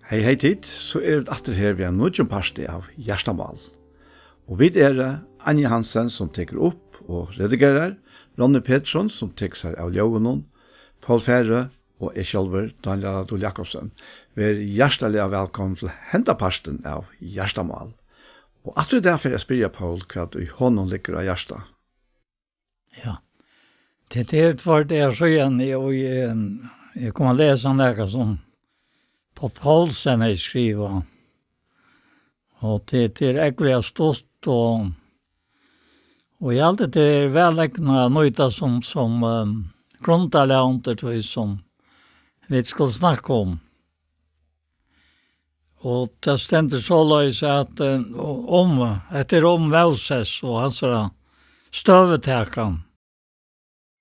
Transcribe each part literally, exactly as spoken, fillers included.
Hey, hey tit, so eru vit aftur her við einum nýggjum parti av Hjartamál. Og vit eru Anja Hansen, sum tekur upp og redigerar, Ronny Petersson, sum tekur sær av ljóðinum, Poul Færø og eg sjálvur, Dánjal Adolfsson. Ver hjartaliga vælkomin til henda partin av Hjartamál. Og aftur í dag fer eg at spyrja Poul, hvat í honum liggur á hjarta. Ja. Tað er tveir dagar síðan, eg, og eg, eg kom at lesa nakað sum Poul Poulsen hevði skrivað. Og tað, tað er ógvuliga stutt, og, og eg haldi, tað er væl egnað at nýta sum, sum, ehm, grundarlag undir tí sum vit skulu snakka um. Og tað stendur soleiðis at, eh, um, hetta er um Móses og hansara støðutakan.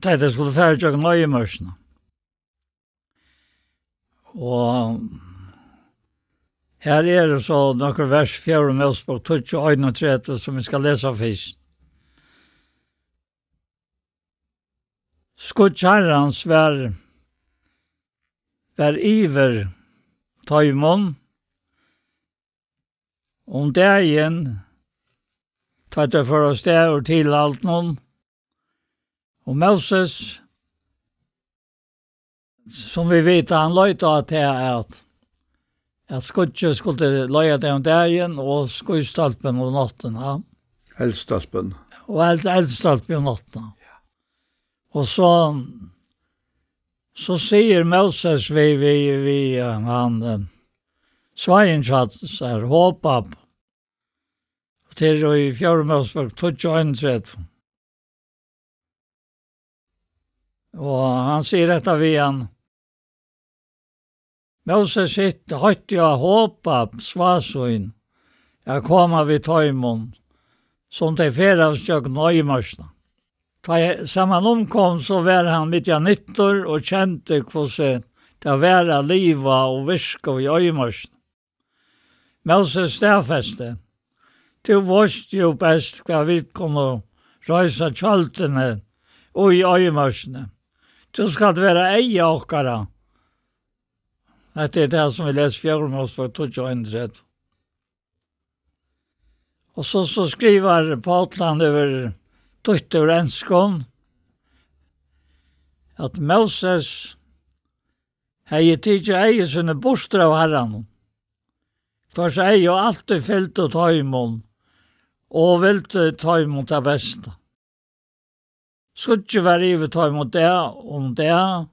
Tá tey skuldu fara ígjøgnum oyðimørkina. Og her eru so nøkur vers, fjórða Mósebók tíggju, einogtretivu, sum eg skal lesa fyrst. Skýggj Harrans var, var yvir teimum um dagin, tá teir fóru av stað úr tilhaldinum, og Móses, sum vit vita, hann leit á tað at, at skýggið skuldi leiða tey um dagin og skýstólpin um náttina. Eldstólpin. Og eld-, eldstólpin um náttina. Ja. Og so, so sigur Móses við, við, við, eh, hann, eh, svágin hjá sær, Hobab, og tað er í fjórða Mósebók tíggju, einogtretivu. Og hann sigur hetta við hann. Móses hitt-, hótti á Hobab, svá sín, at koma við teimum, sum tey ferðaðust gjøgnum oyðimørkina. Tá ið saman umkom, so var hann midjanittur og kendi, hvussu tað var at liva og virka í oyðimørkini. Móses staðfesti: Tú veitst jú best, hvar vit kunnu reisa tjøldini í oyðimørkini. Tú skalt vera eyga okkara. Hetta er tað, sum vit lesa í fjórða Mósebók tíggju, einogtretivu. Og so, so skrivar Páll, hann hevur týtt úr enskum, at Móses hevði tikið eygu síni burtur av Harranum, hvørs eygu altíð fylgdu teimum og vildi teimum tað besta. Skýggið var yvir teimum dag um dag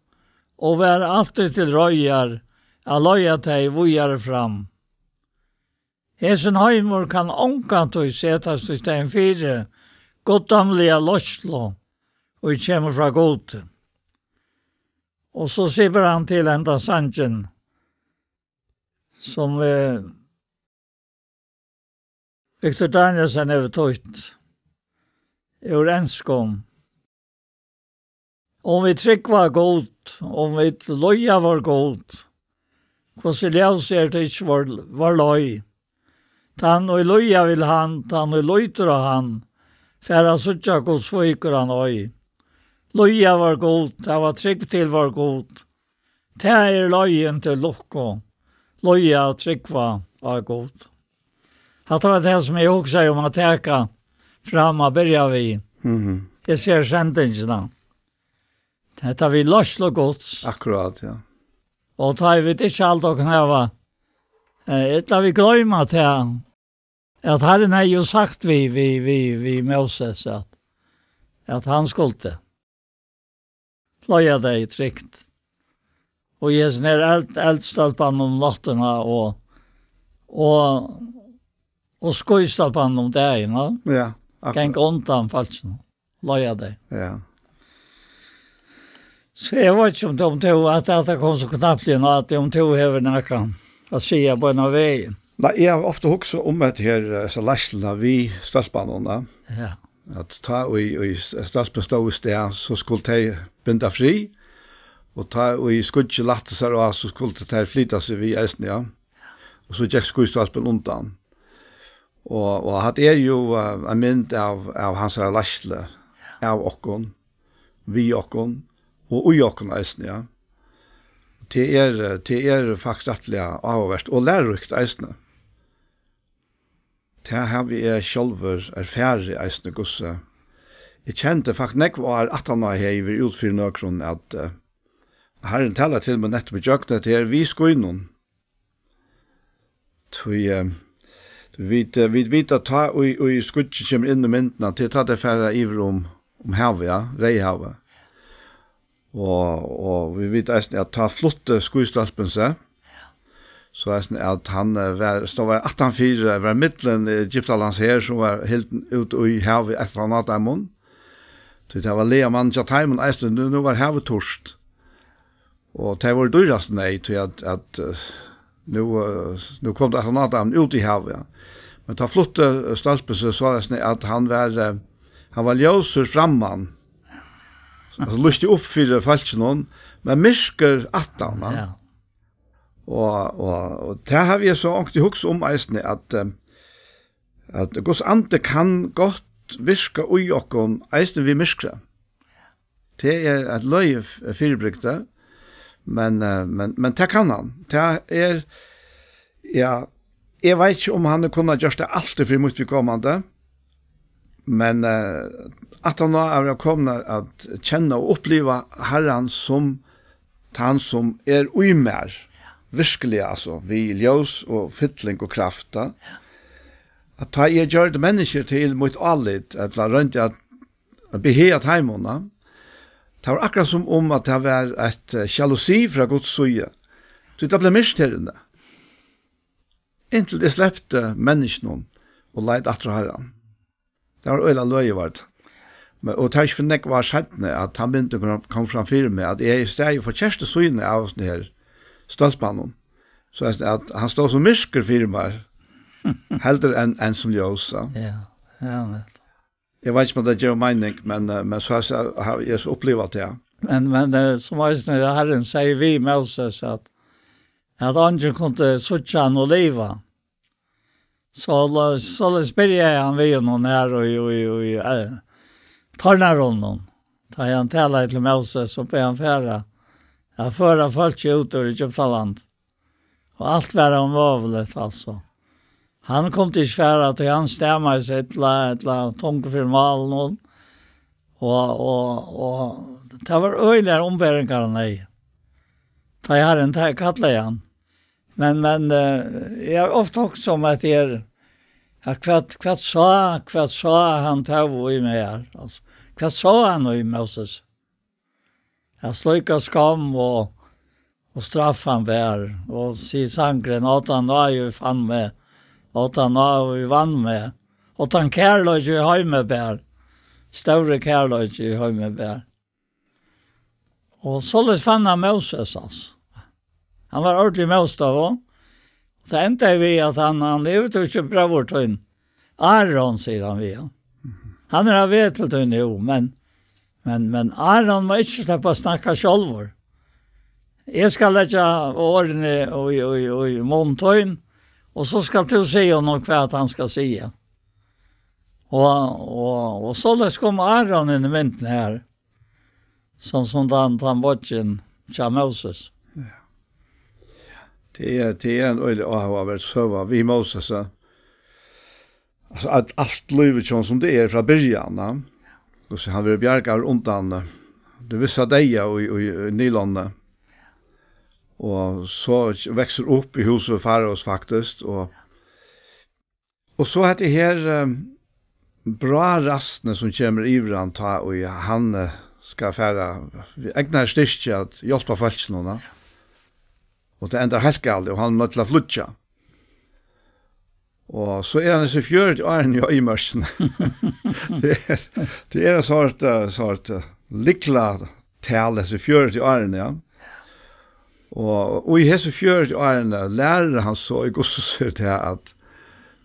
og var altíð til reiðar at leiða tey víðari fram. Hesin heimur kann ongantíð setast í staðin fyri guddómliga leiðslu, ið kemur frá Gudi. Og so sipar hann til hendan sangin, sum, eh, Victor Danielsen hevur týtt úr enskum. Um vit trúgva Gud, um vit lýða vór Gud, hvussu ljós er tað ikki vór, vór leið? Tann, ið lýða vil hann, tann, ið lítur á hann, fær at síggja Guds svíkur hann ei. Lýða vór Gud, hava trúgv til vór Gud. Tað er leiðin til lukku. Lýða og trúgva á Gud. Hatta var tað, sum eg hugsaði um at taka fram at byrja við. Mhm. Eg sá sendingina. Hetta við leiðslu Guds. Akkurát, ja. Og tá vit ikki halda okkum hava, eh, ella vit gloyma tað, at Harrin hevði jú sagt við, við, við, við Móses, at, at hann skuldi leiða tey trygt. Og í hesum her eld-, eldstólpan um náttina og, og, og skýstólpan um dagin, ja. Ja, akkurát. Ganga undan fólkinum, leiða tey. Ja. So eg veit ikki um tú, um tú, at, at tað kom so knappliga inn, at um tú hevur nakað at siga beinanvegin. Nei, eg havi ofta hugsað um hetta her, eh, hesa leiðsluna við stólpanum, ja. Ja. At tá í, í stólpin stóð í stað, so skuldu tey binda frið, og tá í skýggið lætti sær á, so skuldu tey flyta seg við eisini, ja. Og so gekk skýstólpin undan. Og, og hatta er jú, eh, ein mynd av, av hansara leiðslu, av okkum, við okkum, og í okkum eisini, ja. Tað er, tað er faktiskt rættiliga áhugavert og læruríkt eisini. Tað havi eg sjálvur erfarið eisini, hvussu eg kendi faktiskt nógv ár aftan á, eg hevði verið út fyri nøkrum, at, eh, Harrin talar til meg nettupp í gjøgnum hetta her við skýnum. Tí, eh, vit, eh, vit vita, tá ið, ið skýggið kemur inn í myndina, til tá tey fara yvir um, um havið, ja, Reyðhavið. Og, og vit vita eisini, at tá flutti skýstólpin seg, so eisini at hann, eh, var, stóð var aftan fyri, eh, var millum Egyptalands her, sum var hildin út í havið eftir hann á teimum. Tí tað var legamann hjá teimum eisini, nú, nú var havið turt. Og tey vóru dýrast neyð, tí at, at, eh, nú, eh, nú kom tað aftan á teimum út í havið, ja. Men tá flutti, eh, stólpin seg soleiðis, at hann var, eh, hann var ljósur framman. Altso, lýsti upp fyri fólkinum, men myrkur aftan, ja. Ja. Og, og, og tað havi eg so onkuntíð hugsað um eisini, at, eh, at Guds andi kann gott virka í okkum, eisini við myrkri. Tað er eitt løgið f-, fyribrigdi, men, eh, men, men tað kann hann. Tað er, ja, eg veit ikki, um hann hevur kunnað gjørt tað altíð fyri mítt viðkomandi, men, eh, aftan á at vera komin at kenna og uppliva Harran sum tann, sum er í mær, virkiliga, altso, við ljós og fylling og kraft, at tá eg gjørdi menniskju til mítt álit, ella royndi at, at behega teimum, tað var akkurát sum um, at tað var eitt, eh, jalousi frá Guds síðu, tí tað bleiv myrkt her inni. Inntil eg slepti menniskjunum og leit aftur á Harran. Tað var øgiliga løgið, var tað. Men, og tað er ikki fyrr enn nógv ár seinni, at tann myndin kom, kom fram fyri meg, at eg hevði staðið í forkertu síðuni av hesum her stólpanum. So at, at hann stóð sum myrkur fyri mær, heldur enn, enn sum ljós, ja. Ja, ja, nettupp. Eg veit ikki, um tað gevur meining, men, eh, men so havi eg so upplivað tað. Men, men, eh, sum eisini Harrin segði við Moses, at, at eingin kundi síggja hann og liva. So, soleiðis byrjaði hann við honum her og í, í, í, eh, Tornarunnum. Tá hann talaði til Moses, so bað hann fara at føra fólkið út úr Egyptaland. Og alt var ómøguligt, altso. Hann kundi ikki fara, tí hann stamaði seg illa, illa tungur fyri málinum. Og, og, og tað var øgiligar umberingar hann hevði. Tá eg har en, tá eg kallaði hann. Men, men, eh, eg havi ofta hugsað um at eg er, at hvat, hvat sá, hvat sá hann tá í meg her? Altso, hvat sá hann í Moses? At slíka skamm og, og straff hann ber, og sigur sangurin, "Á tann náði ið fann meg, á tann náði ið vann meg, á tann kærleiki ið heim meg ber, stóri kærleiki ið heim meg ber." Og soleiðis fann hann Moses, altso. Hann var ordiligur mótstøðumaður. Og tað endaði við, at hann, hann yvirtók ikki bróður tín. Aron, sigur hann við hann. Hann er á veg til tín nú, men, men, men Aron má ikki sleppa at snakka sjálvur. Eg skal leggja orðini í, í, í, í munn tín, og so skalt tú siga honum, hvat hann skal siga. Og, og, og soleiðis kom Aron inn í myndina her. Sum, sum tann, tann beiggin hjá Moses. Ja. Tað er, tað er ein øgiliga áhugaverd søga við Moses, ja. Altso, at alt lívið hjá honum sum tað er frá byrjan, ja. Hvussu hann verður bjargaður undan, eh, tí vissa deyða í, í, í Nilon. Og so veksur upp í húsi Faraos, faktiskt, og Og so hetta her, eh, bráðrastni sum kemur yvir hann, tá ið hann, eh, skal fara við egnari styrki at hjálpa fólkinum, ja. Og tað endar heilt galið, og hann er noyddur til at flýggja. Og so er hann hesi fjøruti árini í oyðimørkini. Tað er, tað er ein sort, eh, sort, eh, lyklatal, hesi fjøruti árini, ja. Og, og í hesi fjøruti árini lærir hann so í Guds sýn tað, at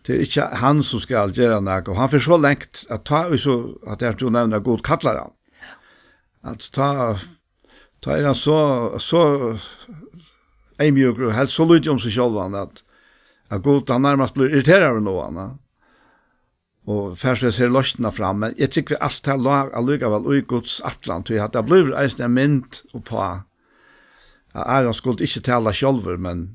tað er ikki hann sum skal gera nakað. Og hann fer so langt, at tá ið so, at tað tú nevnir, at Gud kallar hann, at tá, tá er hann so, so eyðmjúkur og helt so lítið um seg sjálvan, at, at Gud, hann nærmast blívur irriteraður av honum, ja. Og fær so hesa her loysnina fram, men eg trúgvi, alt tað lá allíkavæl í Guds ætlan, tí at tað blívur eisini ein mynd uppá, at Aron skuldi ikki tala sjálvur, men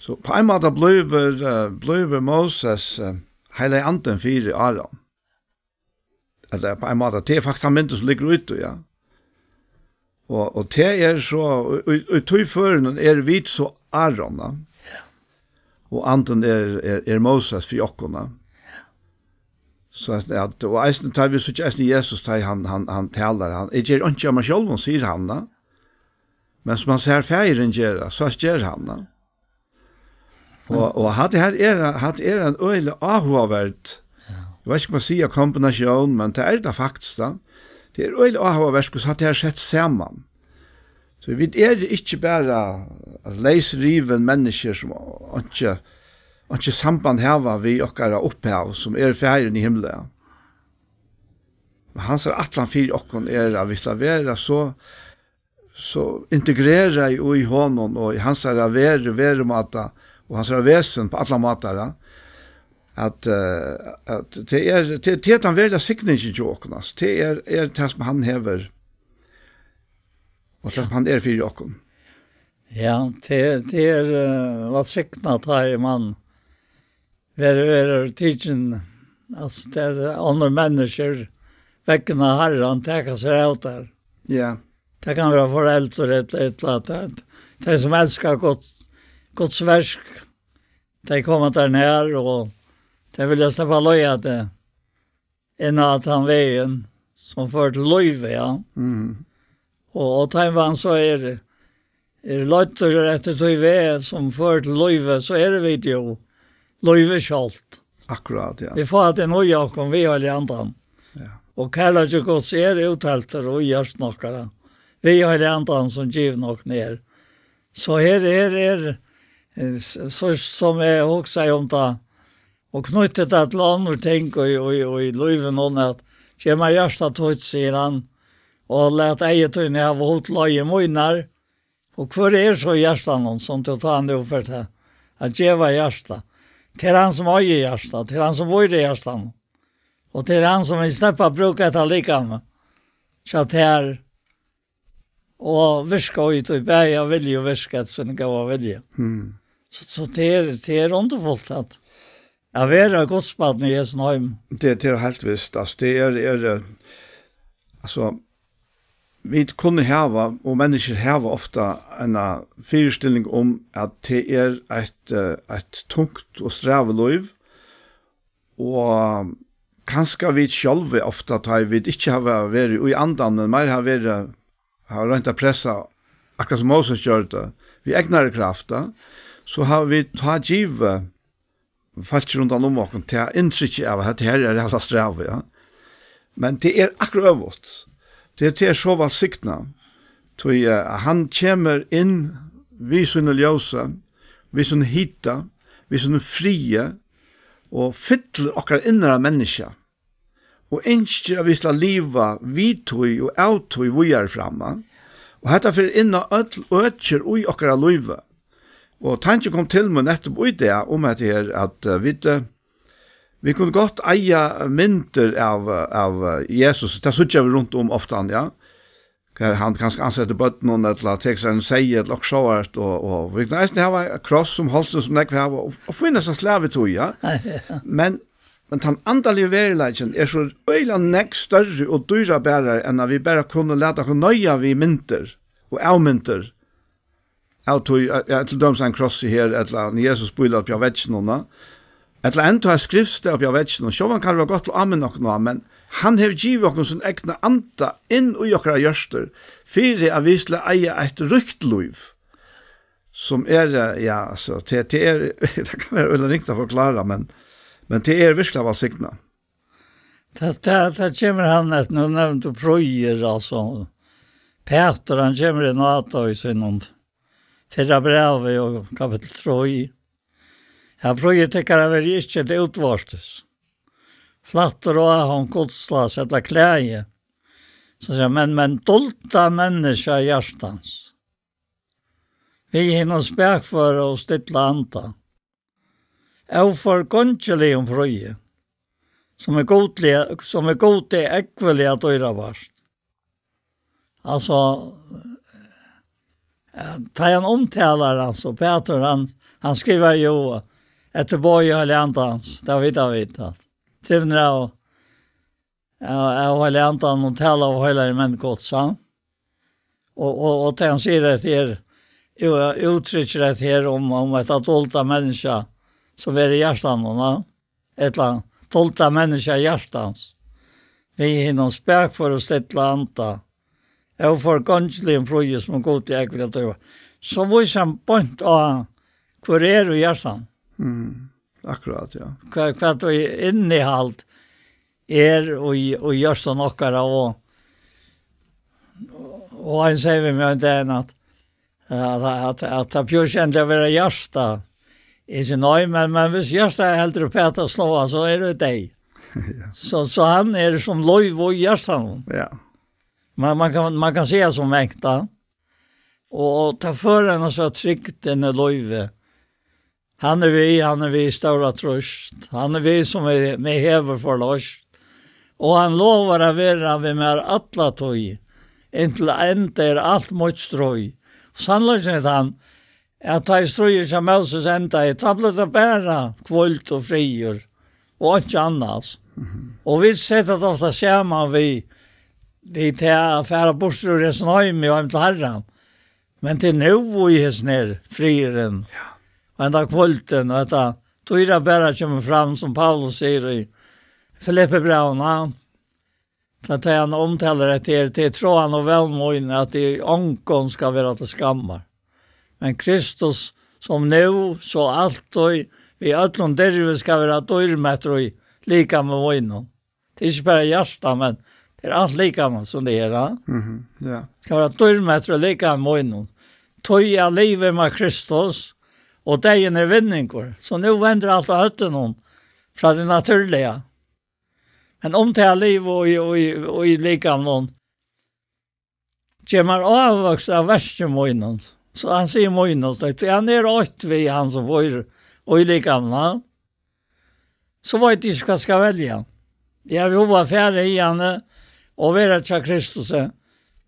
so á ein máta blívur, eh, blívur Moses, eh, heilagi andin fyri Aron. Ella á ein máta, tað er faktiskt tann myndin sum liggur úti, ja. Og, og tað er so, í, í, í tí førinum eru vit so Aron, ja. Og andin er, er, er Moses fyri okkum, ja. So at, at, og eisini, tá vit síggja eisini Jesus, tá hann, hann, hann talar, hann, "Eg geri einki av mær sjálvum," sigur hann, ja. Men sum hann sær faðirin gera, so ger hann, ja. Og, og hatta her er, hatta er ein øgiliga áhugaverd, eg veit ikki, um at siga kombinatión, men tað er tað faktiskt, ja. Tað er øgiliga áhugavert, hvussu hatta her er sett saman. So vit eru ikki bara, altso, leysrivin menniskju sum einki, einki samband hava við okkara upphav, sum er Faðirin í himli. Men hansara ætlan fyri okkum er, at vit skal vera so, so integrerað í honum og í hansara veru, verumáta og hansara vesen á allar mátar, at, eh, at tað er, tað, tað er tann veruliga signingin hjá okkum, altso. Tað er, er tað, sum hann hevur, og tað, sum hann er fyri okkum. Ja, tað er, tað er, eh, væl signað, tá ið mann verður, verður tikin, altso, tað er onnur menniskju vegna Harran taka sær av tær. Ja. Tað kann vera foreldur ella, ella at, at tey sum elska Guds, Guds verk, tey koma tær nær og tey vilja sleppa at leiða teg inn á tann vegin, sum førir til lívið, ja. Mhm. Og, og tá man so er, er leiddur eftir tí veg, sum førir til lívið, so eru vit jú lívið sjálvt. Akkurát, ja. Vit fáa tað inn í okkum, við Heilaga Andan. Ja. Og kærleiki Guds er útheltur í hjørtum okkara. Við Heilaga Andan, sum givin okkum er. So her, her er, eh, s-, so sum eg hugsaði um tað, og knýtti tað til onnur ting í, í, í lívinum, at gev mær hjarta títt, sigur hann, og lat eygu tíni hava hug til leiðir mínar. Og hvør er so í hjartanum, sum tú tá nú fert at, at geva hjarta? Tað er hann, sum eigur hjarta, tað er hann, sum býr í hjartanum. Og tað er hann, sum vil sleppa at brúka hetta likam hjá tær og virka í tí, bæði av vilja og virka eftir sín góða vilja. Hmm. So, so tað er, tað er undurfult at, at vera Guds barn í hesum heimi. Tað, tað er heilt vist. Altso, tað er, er, eh, altso, vit kunnu hava, og menniskjur hava ofta eina fyristilling um, at tað er eitt, eh, eitt tungt og strævið lív, og kanska vit sjálvi ofta, tá ið vit ikki hava verið í andanum, men meir hava verið, hava roynt at pressa, akkurát sum Moses gjørdi, við egnari kraft, so hava vit tá givið fólki rundan um okkum tað inntrykkið av, at hetta her er ræðuliga strævið, ja. Men tað er akkurát øvugt. Tað, tað er so vælsignað. Tí, eh, hann kemur inn við sínum ljósi, við sínum hita, við sínum friði, og fyllir okkara innra menniskja, og ynskir, at vit skal liva við tí og av tí víðari fram, ja. Og hetta fer inn á øll økir í okkara lívi. Og tankin kom til meg nettupp í dag um hetta her, at, eh, vit, eh, vit kunnu gott eiga myndir av, av, eh, Jesus. Tað síggja vit runt um ofta, ja. Har hann kanska ansetir børnum, ella tekur sær ein seyð, ella okkurt sovorðið, og, og vit kunnu eisini hava ein kross um hálsin, sum nógv hava, og, og fínasta slag við tí, ja. Men, men tann andaligi veruleikin er so øgiliga nógv størri og dýrabarari, enn at vit bara kunnu lata okkum nøya við myndir og avmyndir av tí, ja, til dømis ein kross her, ella ein Jesus bílæt uppi á vegginum, ja. Ella enntá eitt skriftstað uppi á vegginum. Sjálvandi kann tað vera gott til at áminna okkum á, men hann hevur givið okkum sín egna anda inn í okkara hjørtur, fyri at vit skulu eiga eitt ríkt lív, sum er, eh, ja, altso, tað, tað er, tað kann vera øgiliga ringt at forklára, men, men tað er virkuliga vælsignað. Tað, tað, tað kemur hann eftir, nú nevndi tú prýði, altso. Pætur, hann kemur inn á tað í sínum fyrra brævi og kapittul trý. Har prýði tykkara veri ikki til útvortis, flættur og áhongt gullsláss ella klæði, so siga, men, men dulda menniskja hjartans, við hinum spakføra og stilla anda, óforgongiligum fríði, sum er gudliga, sum er Gudi ógvuliga dýrabært. Altso, Ja, tá hann umtalar, altso, Pætur, hann, hann skrivar jú, eftir boði Heilaga Andans, tað vita vit, at drivnir av, av, av Heilaga Andan og tala av heilagir menn Guds, ha? Og, og, og tá hann sigur at her, jú, úttrykker at her um, um hetta dulda menniskja, sum er í hjartanum, ha? Ella dulda menniskja hjartans. Við hinum spakføra og stilla anda, óforgongiligum fríði, sum Gud í ógvuliga døgurða. So vísir hann beint á, hvør er í hjartanum. Mm, akkurát, ja. Hvat, hvat innihald er í, í hjørtum okkara, og, og hann segði við meg ein dagin, at, at, at, at tað behøvist ikki endiliga at vera hjarta. Eg sigi, nei, men, men hvis hjarta heldur upp at sláa, so er tað deytt. Ja. So, so hann er sum lív í hjartanum. Ja. Man, man kann, man kann siga sum mangt, ja. Og, og tað førir eina so trygd inn í lívið. Hann er við, hann er við í stóra trøst. Hann er við, sum er, meg hevur forloyst. Og hann lovar at vera við mær alla tíð, inntil enda er alt mítt stríð. Sannleikin er tann, at tá ið stríðið hjá Móses endaði, tá bleiv tað bara hvíld og friður, og einki annað. Mhm. Og vit seta tað ofta saman við, við tað at fara burtur úr hesum heimi og heim til Harran. Men tað er nú í hesum her friðurin, ja, og henda hvíldin, og hetta dýrabara kemur fram, sum Paulus sigur í Filippibrævinum, tá, tá hann umtalar hetta her, tað er trúin og vælmeini, at tað ongum skal vera til skammar. Men Kristus, sum nú, so altíð, við øllum dirvi skal vera dýrmætur í likami mínum. Tað er ikki bara hjartað, men tað er alt likamið, sum tað er, ja. Mhm, ja. Skal vera dýrmætur í likami mínum. Tí at lívið er Kristus, og deyðin er vinningur. So nú vendir alt á høvdinum frá tí natúrliga. Men um tað at liva í, í, í likaminum, gevur mær ávøkst av verki mínum. So hann sigur mínum, so hann er eitt við hann sum býr í likaminum. So veit eg ikki, hvat skal velja. Eg havi hug at fara í hann og vera hjá Kristus.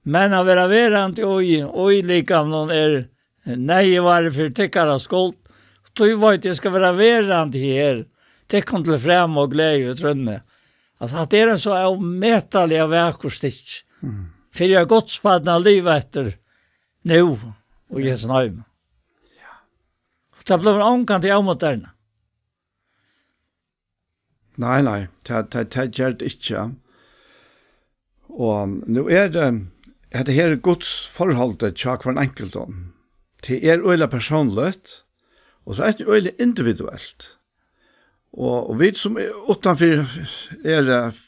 Men at vera verandi í, í likaminum er neyðugt fyri tykkara skuld. Tí veit eg skal vera verandi her, tykkum til frama og gleði og trúnni. Altso, at tað er ein so ómetaliga vakur stykki. Mm. Fyri at Guds barn at liva eftir nú og í hesum heimi. Ja. Og tað blívur ongantíð ómoderne. Nei, nei, tað, tað, tað ger tað ikki. Og nú er, eh, hetta her er Guds forhold til hvønn einkultan. Tað er øgiliga persónligt, og so er tað øgiliga individuelt. Og, og vit sum er uttanfyri er, eh,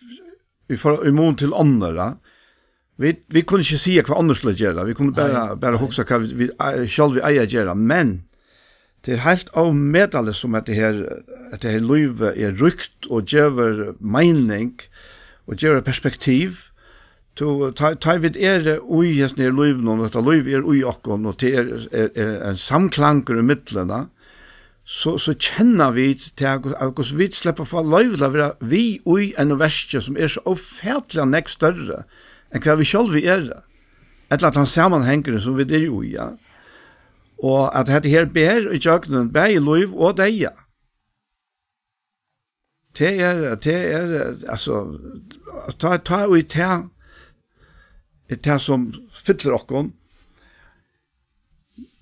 í for-, í mun til onnur, ja. Vit, vit kunnu ikki siga, hvat onnur skulu gera. Vit kunnu bara, nei, bara nei. Hugsa, hvat vit, vit, eh, sjálv vit eiga at gera. Men tað er heilt ómetaligt, sum hetta her, hetta her lívið er ríkt og gevur meining og gevur eitt perspektiv. Tú, tá, tá vit eru í hesum her lívinum, og hetta lívið er í okkum, og tað er, er, er ein samklangur í millum, so, so kenna vit tað, at hvussu vit sleppa at fáa loyvi til at vera við í einum verki, sum er so ófatiliga nógv størri enn hvat vit sjálvi eru, ella at tann samanhangurin, sum vit eru í, ja. Og at hetta her ber í gjøgnum bæði lív og deyða. Tað er, tað er, altso, tá, tá og í tað, er tað, sum fyllir okkum.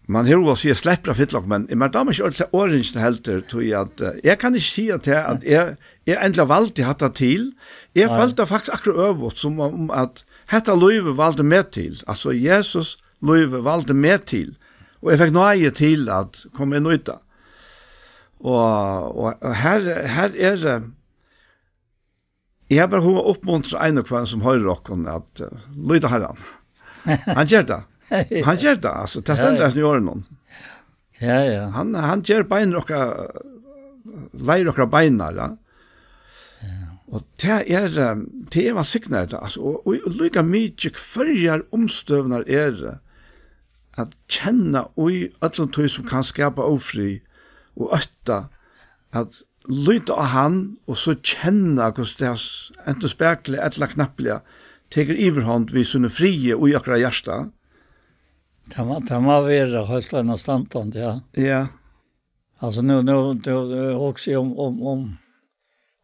Man hevur at siga, sleppur at fylla okkum, men eg, mær dámar ikki orðið, orðini heldur, tí at, eh, eg kann ikki siga tað, at eg, eg endiliga valdi hatta til. Eg, nei, føldi tað faktiskt akkurát øvugt, sum um at hetta lívið valdi meg til. Altso, Jesus lívið valdi meg til, og eg fekk náði til at koma inn í tað. Og, og, og her, her er, eh, eg havi bara hug at uppmuntra ein og hvønn sum hoyrir okkum at, eh, líta á Harran. Hann ger tað. Hann ger tað, altso. Tað stendur, ja, eisini í orðunum. Ja, ja. Hann, hann ger beinini okkara, leiðir okkara beinar, ja. Ja. Og tað er, eh, tað er, man signar tað, altso, og, og líka mikið hvørjar umstøðurnar eru, at kenna í øllum tí, sum kann skapa ófrið og ótta, at líta á hann og so kenna, hvussu tað s-, antin spakuliga ella knappliga, tekur yvirhond við sínum friði í okkara hjarta. Tað má, tað má vera heilt einastandandi, ja. Ja. Altso, nú, nú, nú, eh, hugsi eg um, um, um,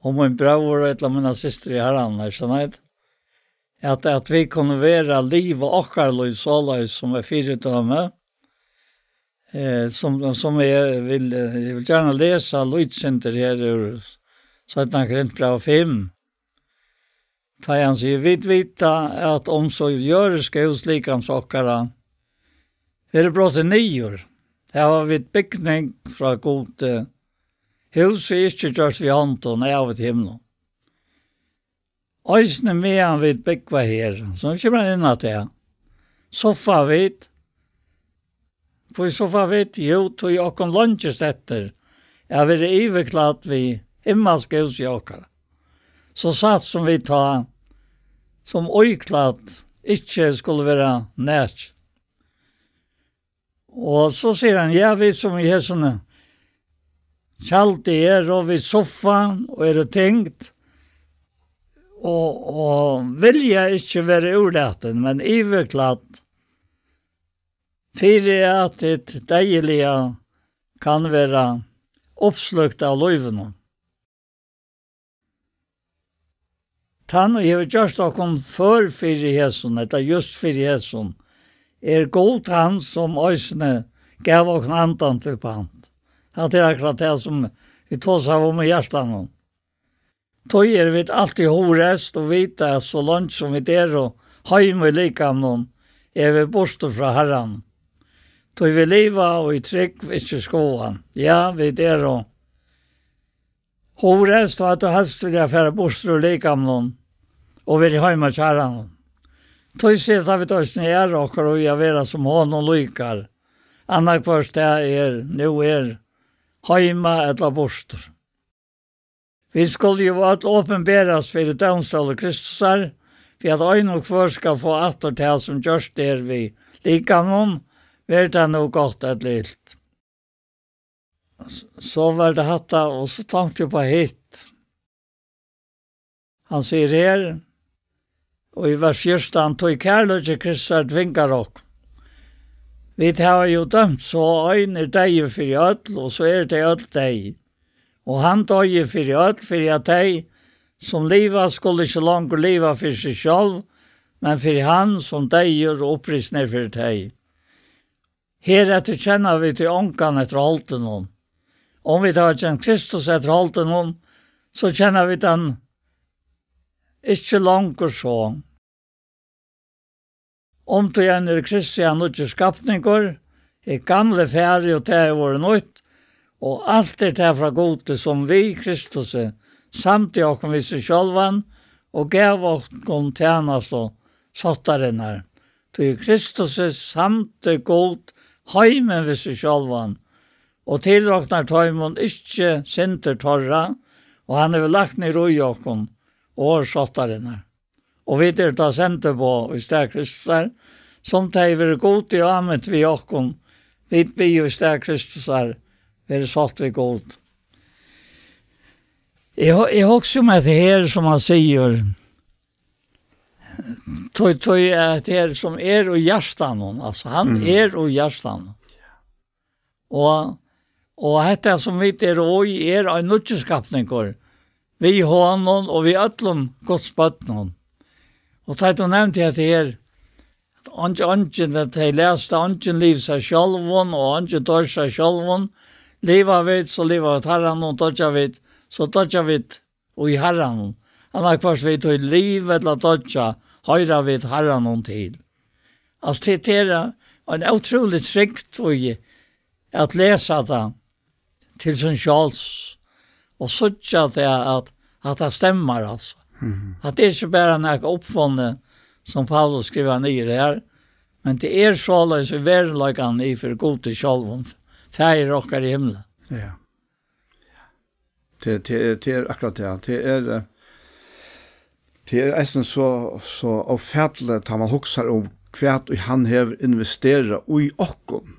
um mín bror ella mína systur í Harranum, er tað neitt? At, at vit kunnu vera, liva okkara lív soleiðis sum eitt fyridømi, eh, sum, sum eg vil, eh, eg vil gjarna lesa lítið sindur her úr seinna Korintbræv fimm. Tá ið hann sigur: "Vit vita, at um so jørðiska hús likams okkara verður brotið niður, hava vit bygning frá Gudi, hús, ið ikki er gjørt við hondum, aveitt í himlum. Eisini meðan vit búgva her", so kemur hann inn á tað, "suffa vit." Hví suffa vit? Jú, tí okkum leingist eftir at vera yvirklædd við himmalska húsið okkara, so satt sum vit tá, sum íklædd, ikki skulu vera nakin. Og so sigur hann: "Ja, vit sum í hesum tjaldi eru, og vit suffa og eru tyngd, og, og vilja ikki vera úrlatin, men yvirklædd, fyri at hitt deyðiliga kann vera uppslúkt av lívinum. Tann, ið hevur gjørt okkum før fyri hesum, ella júst fyri hesum, er Gud, hann sum eisini gav okkum Andan til pant." Hatta er akkurát tað, sum vit tosaðu um í hjartanum. Tí eru vit altíð hugreist og vita, at so leingi sum vit eru heima í likamnum, eru vit burtur frá Harranum. Tí vit liva í trúgv, ikki í skoðan. Ja, vit eru hugreist, og at tú helst vilja fara burtur úr likamnum og vera heima hjá Harranum. Tí seta vit eisini æru okkara í at vera sum honum líkar, annaðhvørt tað er, nú er, heima ella burtur. Vit skulu jú øll opinberast fyri dómstóli Kristusar, fyri at ein og hvør skal fáa aftur tað, sum gjørt er við likamnum, ver tað nú gott ella ilt. S-, so var tað hatta, og so tók eg upp á hitt. Hann sigur her, og í vers fjúrtan: "Tí kærleiki Kristusar tvingar okkum. Vit hava jú dømt so, ein er deyður fyri øll, og so eru tey øll deyð. Og hann doyði fyri øll, fyri at tey, sum liva, skulu ikki longur liva fyri seg sjálv, men fyri hann, sum deyður og upprisin er fyri tey. Herefter kenna vit tí ongan eftir holdinum. Um vit hava kent Kristus eftir holdinum, so kenna vit hann ikki longur so. Um tí ein er Kristi, er hann nýggjur skapningur, hitt gamla er farið, og tað er vorðið nýtt, og alt er tað frá Gudi, sum við Kristusi samdi okkum við seg sjálvan og gav okkum tænastu sáttarinnar. Tí í Kristusi samdi Gud heimin við seg sjálvan, og tilroknar teimum ikki syndir teirra, og hann hevur lagt niður í okkum orð sáttarinnar. Og vit eru tá sendiboð í stað Kristusar, sum tað hevur verið Gudi ámint við okkum, vit biðja í stað Kristusar, verið sátt við Gud." Eg hu-, eg hugsi um hetta her, sum hann sigur, tí, tí at her sum er í hjartanum, altso, hann Mm. er í hjartanum. Og, og hetta sum vit eru í, er ein nýggjur skapningur, við honum og við øllum Guds børnum. Og tá tú nevndi hetta her, at eingin, eingin, at tey lesa, eingin livir sær sjálvum, og eingin doyr sær sjálvum, liva vit, so liva vit Harranum, doyggja vit, so doyggja vit í Harranum. Annaðhvørt vit tí liva ella doyggja, hoyra vit Harranum til. Altso, tað, tað er ein ótrúlig trygd í at lesa tað til sín sjálvs og síggja tað at, at tað stemmar, altso. Mhm. At tað er ikki bara nakað uppfunnið, sum Paulus skrivar niður her, men tað er soleiðis í veruleikanum yvir Gudi sjálvum, Faðir okkara í himli. Ja. Tað, tað er, tað er akkurát tað. Tað er, eh, tað er eisini so, so ófatiligt, tá man hugsar um hvat ið hann hevur investerað í okkum.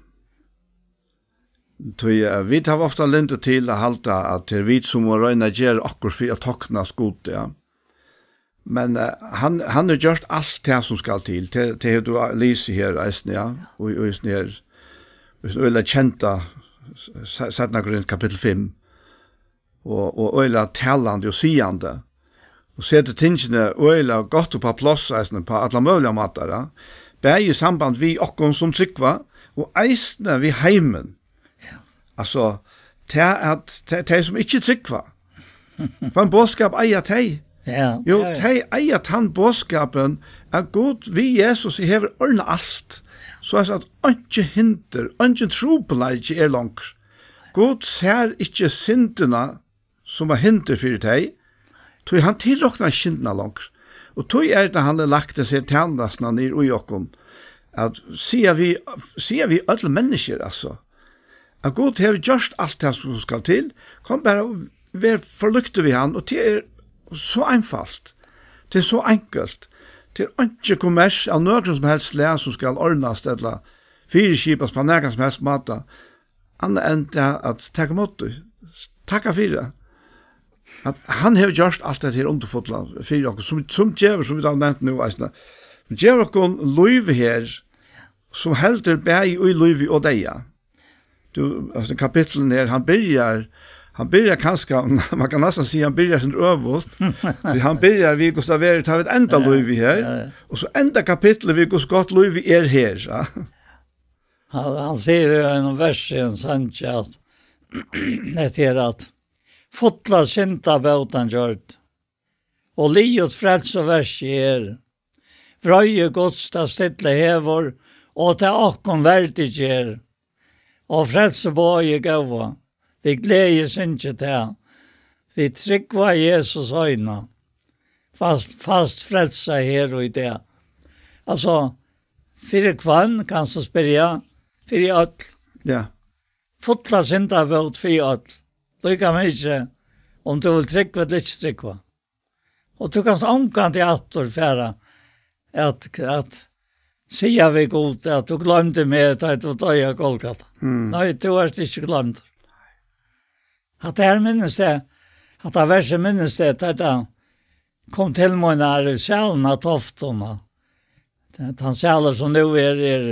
Tí, eh, vit hava ofta lyndi til at halda, at tað er vit, sum mugu royna at gera okkurt fyri at toknast Gudi, ja. Men eh, hann, hann hevur gjørt alt tað sum skal til. Tað, tað hevur tú lisið her eisini, ja. Og í, í, her, í, í, í kenda s-, seinna Korint kapittul fimm. Og, og øgiliga talandi og sigandi. Og setur tingini øgiliga gott upp á pláss eisini á allar møguligar mátar, ja. Bæði í samband við okkum sum trúgva, og eisini við heimin. Ja. Altso, tað at, tað, tey sum ikki trúgva, hvønn boðskap eiga tey? Ja, Jo, ja, ja. Tey eiga tann boðskapin, at Gud við Jesus hevur ordnað alt, so at einki hinder, eingin trupulleiki er longur. Gud sær ikki syndina sum eitt hinder fyri tey, tí hann tilroknar ikki syndina longur. Og tí er tað, hann hevur lagt hesa her tænastuna niður í okkum, at siga við, siga við øll menniskju, altso, at Gud hevur gjørt alt tað, sum skal til. Kom bara og ver forlíktur við hann, og tað er so einfalt. Tað er so enkelt. Tað er einki kommers av nøkrum sum helst slag, sum skal ordnast ella fyriskipast á nakran sum helst máta, annað enn tað at taka ímóti, takka fyri, at hann hevur gjørt alt hetta her undurfulla fyri okkum, sum, sum gevur, sum vit hava nevnt nú eisini, sum gevur okkum lív her, sum heldur bæði í lívi og deyða. Tú, altso, kapitlurin her, hann byrjar, hann byrjar kanska, man kann næstan siga, hann byrjar sindur øvugt, tí hann byrjar við, hvussu tað verður, tá vit enda Ja, lívið her, ja, ja. Og so endar kapitlið við, hvussu gott lívið er her, ja. Hann, hann sigur í einum versi í einum sangi, at hetta er at fulla syndabót hann gjørdi, og liðugt frelsuverkið er. Vreiði Guds tað stilla hevur, og tað okkum verdig ger. Og frelsuboðið góða, við gleði syngi tað. Vit trúgva Jesus eina, fast, fast frelsa her og í dag. Altso, fyri hvønn, kanst tú spyrja, fyri øll. Ja. Fulla syndabót fyri øll. Líka mikið, um tú vilt trúgva ella ikki trúgva. Og tú kanst ongantíð aftur fara at, at siga við Gud, at tú gloymdi meg, tá tú doyði á Golgata. Mm. Nei, tú ert ikki gloymdur. Hatta her minnist eg, hatta versið minnist eg, tá tað kom til mín her í salinum á Toftum, og tann salur sum nú er, er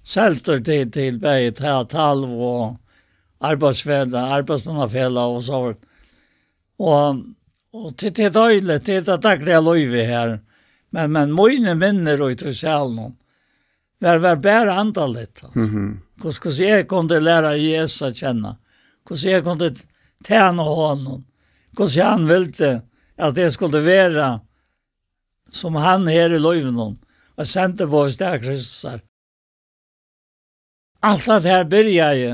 seldur til, til bæði ta-, talv og arbeiðsfelag, arbeiðsmannafelag og so. Og, og til, til deiligt, til tað dagliga lívið her. Men, men míni minnir í tí salinum, var, var bara andaligt, altso. Mhm. Hvussu, hvussu eg kundi læra Jesus at kenna. Hvussu eg kundi tæna honum. Hvussu hann vildi at eg skuldi vera sum hann her í lívinum. Og sendiboð í stað Kristusar. Alt at her byrjaði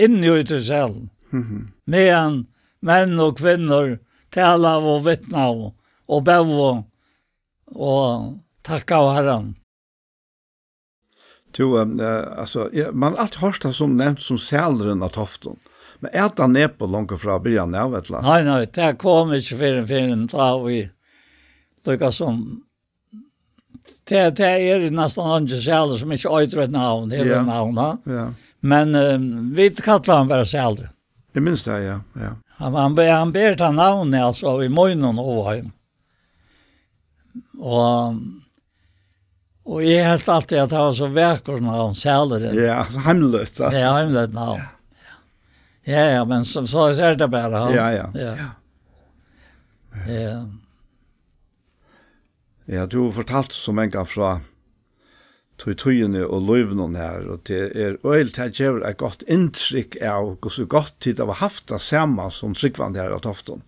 inni í tí salinum. Mhm. Meðan menn og kvinnur talaðu og vitnaðu og bóðu og takkaðu Harran. Tú, eh, eh, altso, ja, man hevur altíð hoyrt tað sum nevnt sum salurin á Toftum. Men er tað Nepo longu frá byrjan av, ella? Nei, nei, tað kom ikki fyrr enn, fyrr enn tá í, líka sum, tað, tað er næstan eingin salur sum ikki eitur eitt navn, hevur Ja. eitt navn, ha? Ja. Men, eh, vit kalla hann bara salur. Eg minnist tað, ja, ja. Hann, hann ber, hann ber tað navnið, altso, í mínum huga. Og, og eg helt altíð at tað var so vakurt navn, Salurin. Ja, so heimligt, ja. Ja, heimligt navn. Ja, ja, men so, so er tað bara, ha? Ja, ja. Ja. Ja. Ja, tú hevur fortalt so mangan frá tí tíðini og lívinum her, og tað er øgiliga, tað gevur eitt gott inntrykk av, hvussu gott tit hava havt tað saman sum trúgvandi her á Toftum.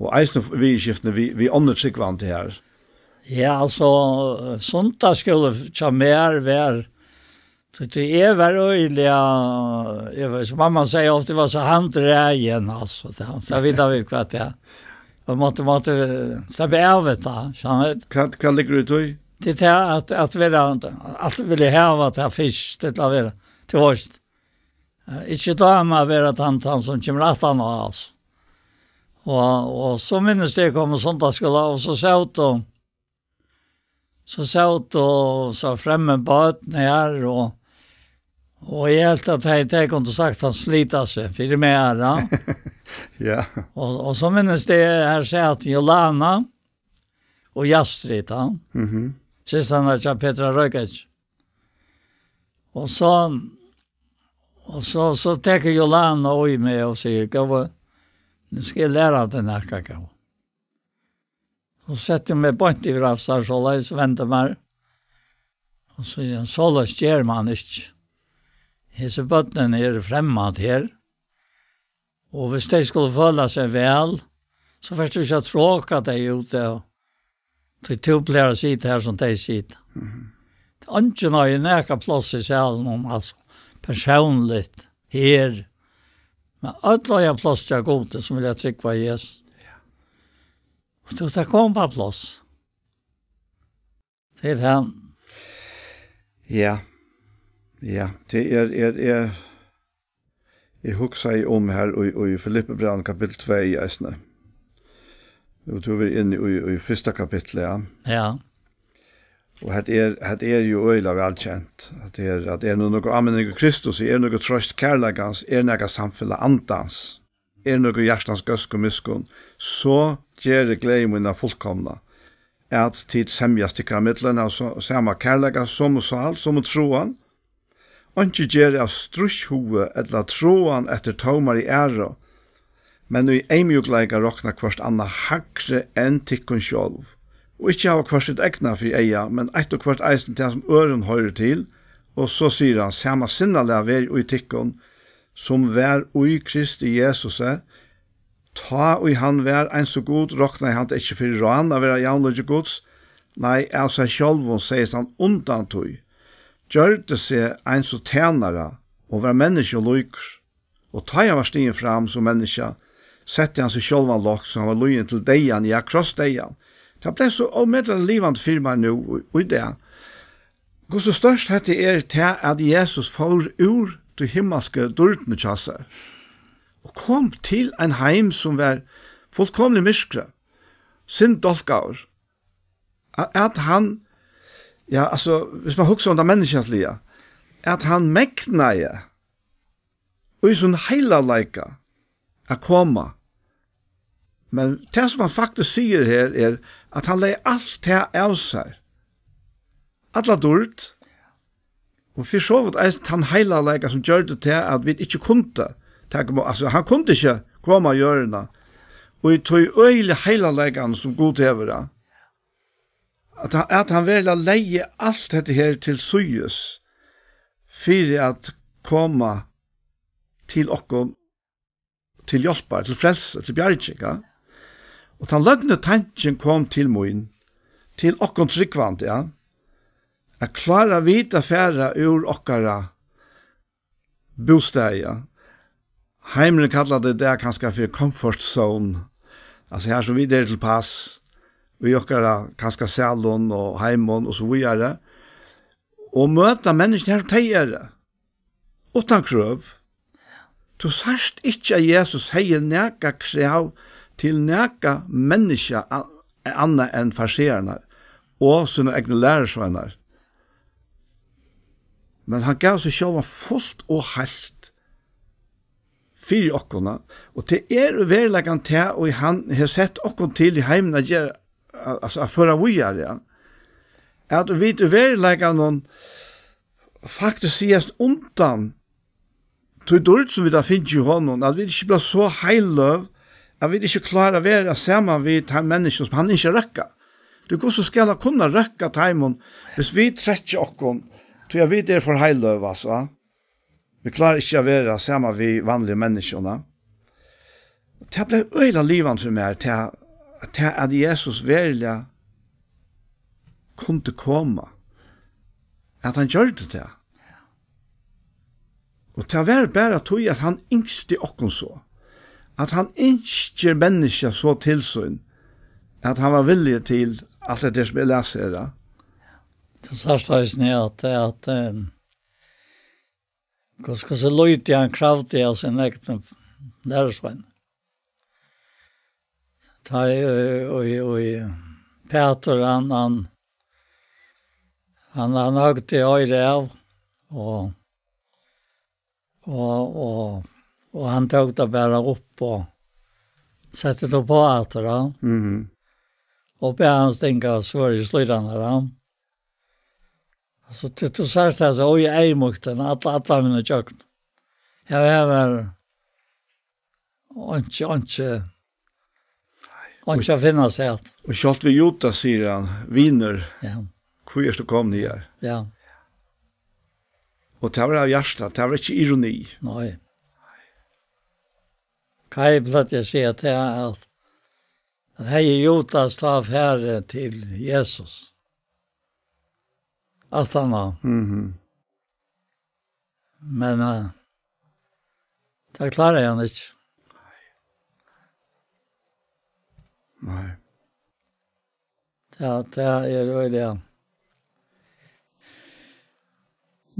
Og eisini viðurskiftini við, við onnur trúgvandi her. Ja, altso, sunnudagsskúli hjá mær var, tí, tí eg var øgiliga, eg var, sum mamma sigur ofta, eg var so handræðin, altso, tað, tað vita vit hvat tað er. Og mátti, mátti sleppa av við tað, skilur tú? Hvat, hvat liggur í tí? Tað er tað at, at vera, altíð vilja hava tað fyrst, til at vera, tú veitst. Eh, ikki dáma at vera tann, tann sum kemur aftan á, altso. Og, og so minnist eg kom í sunnudagsskúla, og so sótu, so sótu so fremmed børn her, og, og eg helt at tey, tey kundu saktans slita seg fyri meg her, ja. Ja. Og, og so minnist eg, her sat Jolana, og Jastrid, ja. Mhm. Systrarnar hjá Petra Røykjavik. Og so, og so, so tekur Jolana í meg og sigur: "Góði, nú skal eg læra teg nakað, góði." Og setti meg beint yvir av sær, soleiðis, vendi mær. Og so sigur hann: "Soleiðis ger mann ikki. Hesi børnini eru fremmand her. Og hvis tey skulu føla seg væl, so fert tú ikki at tráka tey út av, tí tú plagar at sita har sum tey sita." Mhm. Eingin eigur nakað pláss í salinum, altso, persónligt, her. Men øll eiga pláss hjá Gudi, sum vilja trúgva Jesus. Ja. Og tú, tað kom á pláss. Tað er hann. Ja. Ja, tað er, er, er, eg hugsaði um her í, í Filippibrævinum kapittul tvey eisini. Og tú ert inni í, í fyrsta kapitli, ja. Ja. Og hetta er, hetta er jú øgiliga væl kent. At er, at er nú nøkur áminning í Kristus, er nøkur trøst kærleikans, er nakað samfelag andans, er nøkur hjartans góðsk og miskunn, so gerið gleði mína fullkomna, at tit semjast tykkara millum av so-, sama kærleika, somu sál, somu trúan. Einki gerið av stríðshuga ella tráan eftir tómari æru, men í eyðmjúkleika rokna hvørt annað hægri enn tykkum sjálv, og ikki hava hvørt sítt egna fyri eyga, men eitt og hvørt eisini tað, sum øðrum hoyrir til. Og so sigur hann: Sama sinnalag verið í tykkum, sum var í Kristi Jesusi, tá ið hann var eins og Gud, roknaði hann tað ikki fyri rán at vera javnlíki Guds, nei, av sær sjálvum segðist hann undan tí, gjørdi seg eins og tænara og var menniskjum líkur. Og tá ið hann var stigin fram sum menniskja, setti hann seg sjálvan lágt, so hann var lýðin til deyðan, ja, krossdeyðan. Tað bleiv so ómetaliga livandi fyri mær nú í, í dag. Hvussu stórt hetta er, tað at Jesus fór úr tí himmalsku dýrdini hjá sær og kom til ein heim sum var fullkomiliga myrkri, sinddálkaður. A-, at hann, ja, altso, hvis man hugsar um tað menniskjaliga, at hann megnaði í sín heilagleika at koma. Men tað, sum hann faktiskt sigur her, er, at hann legði alt tað av sær. Alla dýrd. Og fyri so vítt eisini tann heilagleika, sum gjørdi tað, at vit ikki kundu taka ímóti, altso, hann kundi ikki koma á jørðina. Og í tí øgiliga heilagleikanum, sum Gud hevur, ja, at hann, at hann veruliga legði alt hetta her til síðis, fyri at koma til okkum, til hjálpar, til frelsu, til bjargingar. Og tann løgnu tankin kom til mín, til okkum trúgvandi, ja, at klára vit at fara úr okkara bústaði, ja. Heimurin kallar tað í dag kanska fyri comfort zone. Altso, har sum vit eru til pass, í okkara kanska sælum og heimum og so víðari. Og møta menniskjuni har sum tey eru. Uttan krøv. Tú sært ikki, at Jesus hevði nakað krav til nakað menniskja a-, annað enn fariseararnar og sínar egnu lærisveinar. Men hann gav seg sjálvan fult og heilt fyri okkum, og tað er í veruleikanum tað, og hann hevur sett okkum til í heiminum at gera, al-, altso at føra víðari, ja. At vit í veruleikanum faktiskt sigast undan tí dýrd, sum vit hava fingið í honum, at vit ikki blíva so heiløg, at vit ikki klára at vera saman við teimum menniskjum, sum hann ynskir at røkka. Tí hvussu skal hann kunna røkka teimum, hvis vit trekkja okkum, tí at vit eru for heiløg, altso? Vit klára ikki at vera saman við vanligu menniskjunum. Tað bleiv øgiliga livandi fyri mær, tað, tað at Jesus veruliga kundi koma, at hann gjørdi tað. Og tað var bara tí, at hann ynskti okkum so, at hann ynskir menniskja so til sín, at hann var villigur til alt hetta, sum eg las her, ja. Tú sært eisini, at, at, eh, hvussu, hvussu lítið hann kravdi av sínum egnu lærisveinum. Tá í, í, í Pætur, hann, hann, hann, hann høgdi oyrað av, og, og, og, og hann tók tað bara upp og setti tað upp á aftur, ja. Mhm. Og bað hann stinga svørð í slíðrarnar, ja. Altso, tú, tú sært tað, so í eyðmýktina, alla, alla mína gjøgn. Ja, eg var einki, einki, einki at finna seg at. Og sjálvt við Judas sigur hann: "Vinur, ja, hví ert tú komin higar?" Ja. Og tað var av hjarta, tað var ikki ironi. Nei. Hvat eg plagdi at siga til, at, at hevði Judas tá farið til Jesus, aftaná. Mhm. Men, eh, tað kláraði hann ikki. Nei. Tað, tað er øgiliga.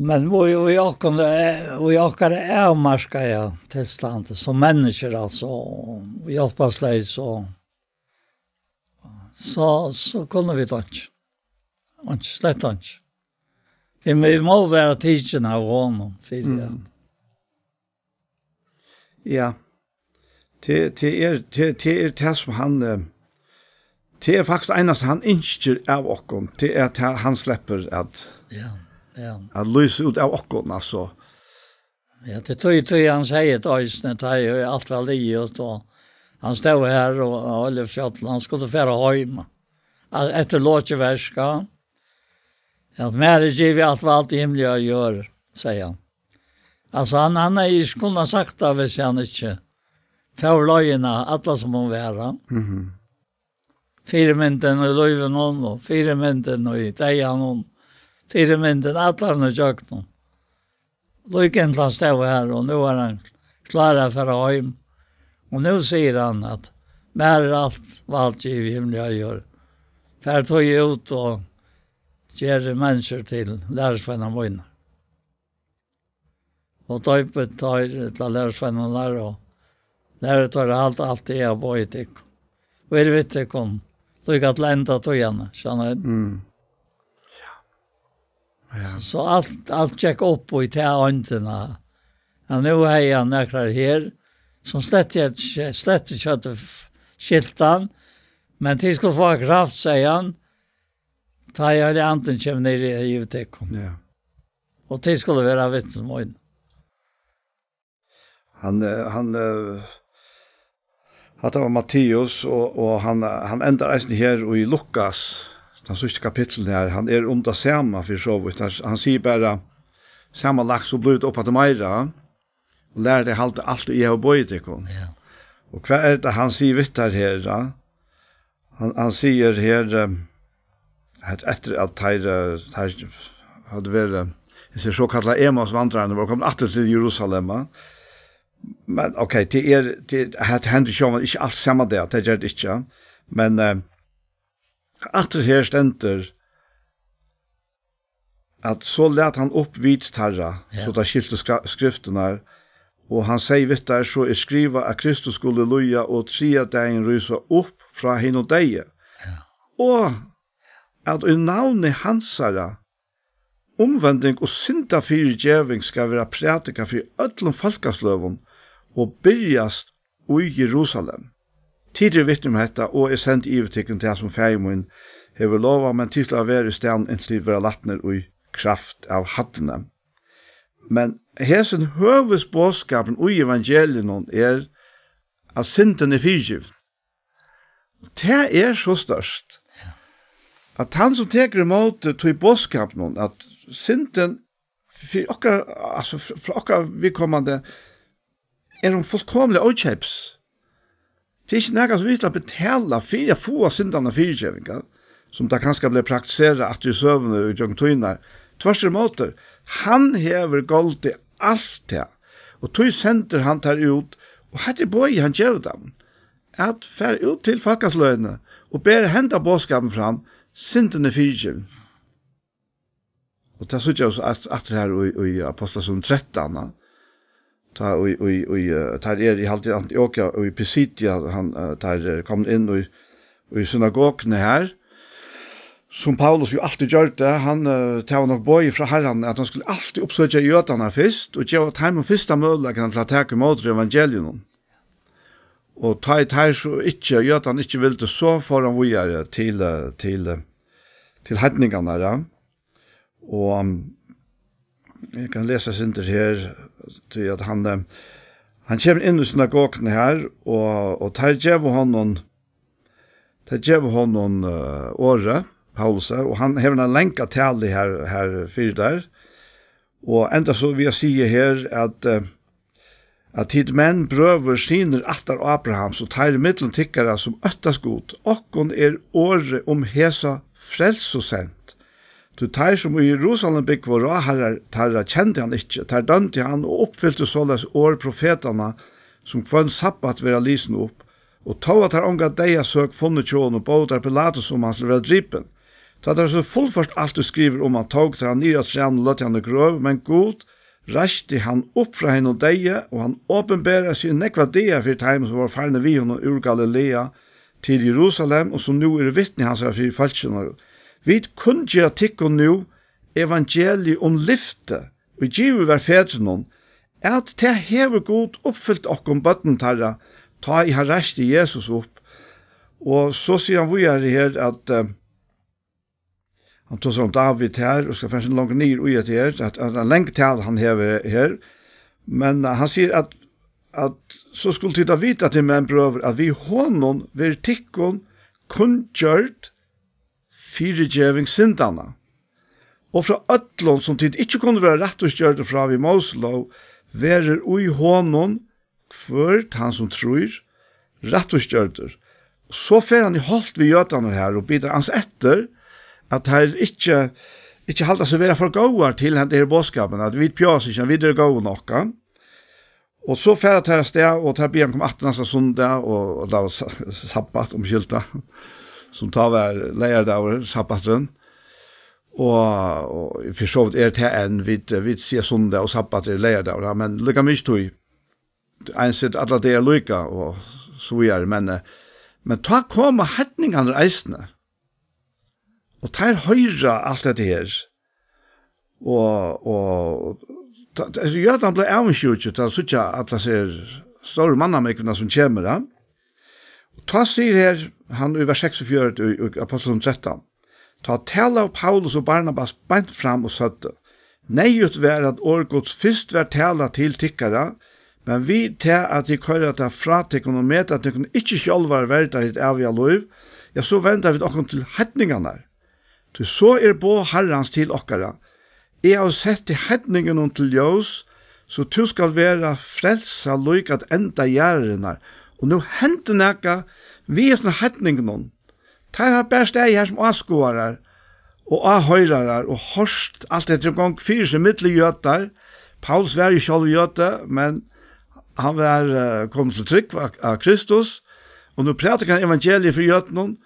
Men í, í okkum, eh, í okkara avmarkaða tilstand, sum menniskjur, altso, og hjálparsleys, og so, so kunnu vit einki. Einki, slett einki. Vit, vit mugu vera tikin av honum fyri Mm. at Ja. Tað, tað er, tað, tað er tað, sum hann, eh, tað er faktiskt einasta, hann ynskir av okkum. Tað er, at hann sleppur at, Ja, ja. at lýsa út av okkum, altso. Ja, tað er tí, tí hann sigur tað eisini, tá er jo alt væl liðugt, og hann stóð her og, og Ólavsøku, hann skuldi fara heim. Al-, eftir lokið verk, ja. At mær er givið alt vald í himli og jørð, sigur hann. Altso, hann, hann hevði ikki kunnað sagt tað, hvis hann ikki fór leiðina, alla sum hon var, ja. Mhm. Fyrimyndin í lívinum og fyrimyndin í deyðanum, fyrimyndin allan ígjøgnum. Líka inntil hann stóð her, og nú er hann klár at fara heim. Og nú sigur hann at: "Mær er alt vald givið í himli og jørð. Far tí út og ger menniskjur til lærisveinar mínar. Og doypið teir, ella lærisveinarnar, og lærið teir at halda alt, eg havi boðið tykkum. Og eg eri við tykkum, líka til enda tíðanna." Skilst tað? Mm. Ja. Ja. So, so alt, alt gekk upp í ta eindina. Ja, nú hevði hann nakrar her, sum slett ikki, slett ikki høvdu f-, skilt hann, men tit skulu fáa kraft, segði hann, tá ið Heilagi Andin kemur niður yvir tykkum. Ja. Og tit skulu vera vitni mínar. Hann, eh, hann, eh, hatta var Matteus, og, og hann, hann endar eisini her í Lukas, tann síðsta kapitlinum her. Hann er um tað sama, fyri so vítt. Hann, hann sigur bara, samanlagt so blívur tað upp aftur meira, og lærið tey halda alt, og eg havi boðið tykkum. Ja. Og hvat er tað, hann sigur við teir her, da? Hann, hann sigur her, eh, at eftir at teir, eh, teir høvdu verið, hesir sokallaðu Emmausvandrararnir vóru komnir aftur til Jerusalem, eh. Men ok, tað er, tað, hetta hendi sjálvandi ikki alt sama dag, tað ger tað ikki, ja. Men, eh, aftur her stendur, at so læt hann upp vit teirra, Ja. so teir skiltu skra-, skriftirnar, og hann segði við teir: "So er skrivað, at Kristus skuli líða og triðja dagin rísa upp frá hinum deyðu, Ja. og at í navni hansara umvending og syndafyrigeving skal vera prædikað fyri øllum fólkasløgum, og byrjast í Jerusalem. Tit eru vitni um hetta, og eg sendi yvir tykkum tað, sum Faðir mín hevur lovað, men tit skulu vera í staðnum, inntil tit verða latnir í kraft av Harranum." Men hesin høvuðsboðskapurin í evangeliunum er, at syndin er fyrigivin. Tað er so stórt, Ja. at hann, sum tekur ímóti tí boðskapinum, at syndin fyri okkara, altso, fyri, fyri okkara viðkomandi, er hon fullkomiliga ókeypis. Tað er ikki nakað, sum vit skulu betala fyri at fáa syndarnar fyrigeving, ja, sum tað kanska bleiv praktiserað aftur í søguni í gjøgnum tíðirnar. Tvørturímóti, hann hevur goldið alt tað, og tí sendir hann teir út, og hetta er boðið, hann gevur teimum, at fara út til fólkasløgini og bera henda boðskapin fram: syndin er fyrigivin. Og tað síggja vit so at-, aftur her í, í Ápostlasøguni trettan, ja. Tá í, í, í, eh, teir eru, eg haldi, Antiokia og í Pisidia, hann, eh, teir eru komnir inn í, í synagoguni her, sum Paulus jo altíð gjørdi, hann, eh, tað var nokk boðið frá Harranum, at hann skuldi altíð uppsøkja jødarnar fyrst, og geva teimum fyrsta møguleikan til at taka ímóti evangeliunum. Og tá ið teir so ikki, jødarnir ikki vildu, so fór hann víðari til, eh, til, eh, til heidningarnar, ja. Og, um, eg kann lesa eitt sindur her, tí at hann, eh, hann kemur inn í synagoguna her, og, og teir geva honum, teir geva honum, eh, orðið, Paulusi, og hann hevur eina langa talu her, her fyri teir. Og enda so við at siga her, at, eh, at tit menn, brøður, synir, ættar Abrahams, og teir millum tykkara, sum óttast Gud, okkum er orðið um hesa frelsu sent. Tí teir, sum í Jerusalem búgva, ráðharrar teirra, kendu hann ikki. Teir dømdu hann og uppfyltu soleiðis orð profetanna, sum hvønn sabbat verða lisin upp. Og tó at teir onga deyðasøk funnu hjá honum, bóðu teir Pilatus, um hann skuldi verða dripin. Tá teir so fullført alt, ið skrivað er um hann, tóku teir hann niður av trænum og løgdu hann í grøv, men Gud reisti hann upp frá hinum deyða, og hann opinberaði seg í nógvar dagar fyri teimum, sum vóru farnir við honum úr Galilea til Jerusalem, og sum nú eru vitni hansara fyri fólkinum. Vit kunngera tykkum nú evangeliið um lyfti, ið givið var fedrunum, at tað hevur Gud uppfylt okkum, børnum teirra, tá ið hann reisti Jesus upp. Og so sigur hann víðari her, at, eh, hann tosar um David her, og skal fara longur niður í hetta her, at, at hann langt tal hann hevur her, men, eh, hann sigur, at, at so skulu tit tá vita, tit menn, brøður, at við honum verður tykkum kunngjørd fyrigeving syndanna. Og frá øllum, sum tit ikki kunnu vera rættvísgjørdir frá við Móselóg, verður í honum hvør tann, sum trýr, rættvísgjørdur. So fer hann í holt við jødarnar her og biður ans eftir, at teir ikki, ikki halda seg vera for góðar til henda her boðskapin, at vit bjóða seg ikki, vit eru góð nokk, ja. Og so fara teir av stað, og teir biðja hann koma aftur næsta sunnudag, og, og tað var sa-, sabbat, umskylda, sum tá var leygardagur, sabbaturin. Og, og fyri so vidt er tað enn, vit, vit siga sunnudag, og sabbat er leygardagur, ja, men líka mikið tí. Eins er allar dagar líka, og so víðari, men, eh, men tá koma heidningarnir eisini. Og teir hoyra alt hetta her. Og, og, ta-, ta-, altso, jødarnir blíva avundsjúkir, tá teir síggja allar hesar stóru mannamúgvurnar sum kemur, ja. Og tá sigur her, hann í vers seksogfjøruti í, í Ápostlasøguni trettan, tá talaðu Paulus og Barnabas beint fram og søgdu: Neyðugt var, at orð Guds fyrst var talað til tykkara, men við tað, at tit koyra tað frá tykkum og meta tykkum ikki sjálvar verdar hitt æviga lív, ja, so venda vit okkum til heidningarnar. Tí so er boð Harrans til okkara: Eg havi sett teg heidningunum til ljós, so tú skal vera frelsa líka at enda jarðarinnar. Og nú hendir nakað við hesum heidningunum. Teir hava bara staðið her sum áskoðarar og áhoyrarar og hoyrt alt hetta um gongd fyri seg millum jødar. Paulus var jú sjálvur jødi, men hann var, eh, komin til trúgv á, á Kristus, og nú prædikar hann evangeliið fyri jødunum,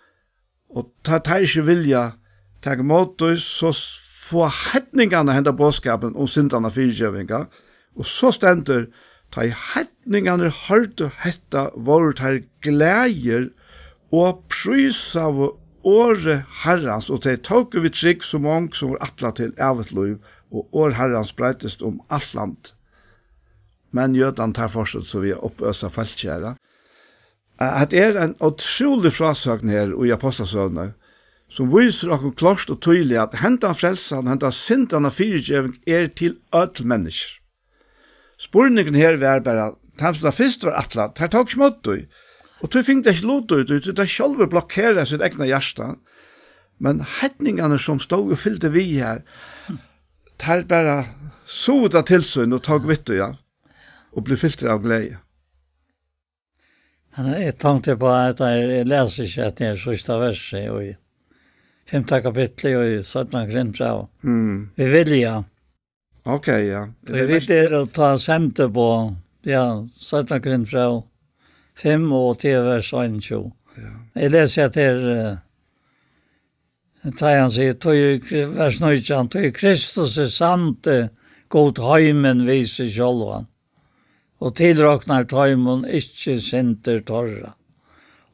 og tá teir ikki vilja taka ímóti, so s-, fáa heidningarnir henda boðskapin um syndanna fyrigevinga, og so stendur: Tá ið heidningarnir hoyrdu hetta, vóru teir glaðir og prísaðu orðið Harrans, og tey tóku við trúgv so mong, sum vóru ætlað til ævigt lív, og orð Harrans breiddist um alt land. Men jødarnir, teir fortsettu so við at uppøsa fólkið her, ja. Eh, hetta er ein ótrúlig frásøgn her í Ápostlasøguni, sum vísir okkum klárt og týðiliga, at hendan frelsan, hendan syndanna fyrigeving er til øll menniskju. Spurningurin her var bara, teir sum tað fyrst var ætlað, teir tóku ikki ímóti tí. Og tí fingu teir ikki lut í tí, tí teir sjálvir blokkeraðu sítt egna hjarta. Men heidningarnir, sum stóðu og fylgdu við her, teir bara sugu tað til sín og tóku við tí, ja. Og blivu fyltir av gleði. Men eg tonkti uppá at eg, eg lesi ikki at tað er síðsta versi í fimta kapitli og í seinna Korintbræv. Mm. Vit vilja. Ok, ja. Tí vit eru tá sendiboð, ja, seinna Korintbræv fimm og til vers einogtjúgu. Ja. Eg lesi at tað er, eh, Tá hann sigur, tí í Kri-, vers nítjan, tí í Kristus er samdi Gud heimin við seg sjálvan, og tilroknar teimum ikki syndir teirra.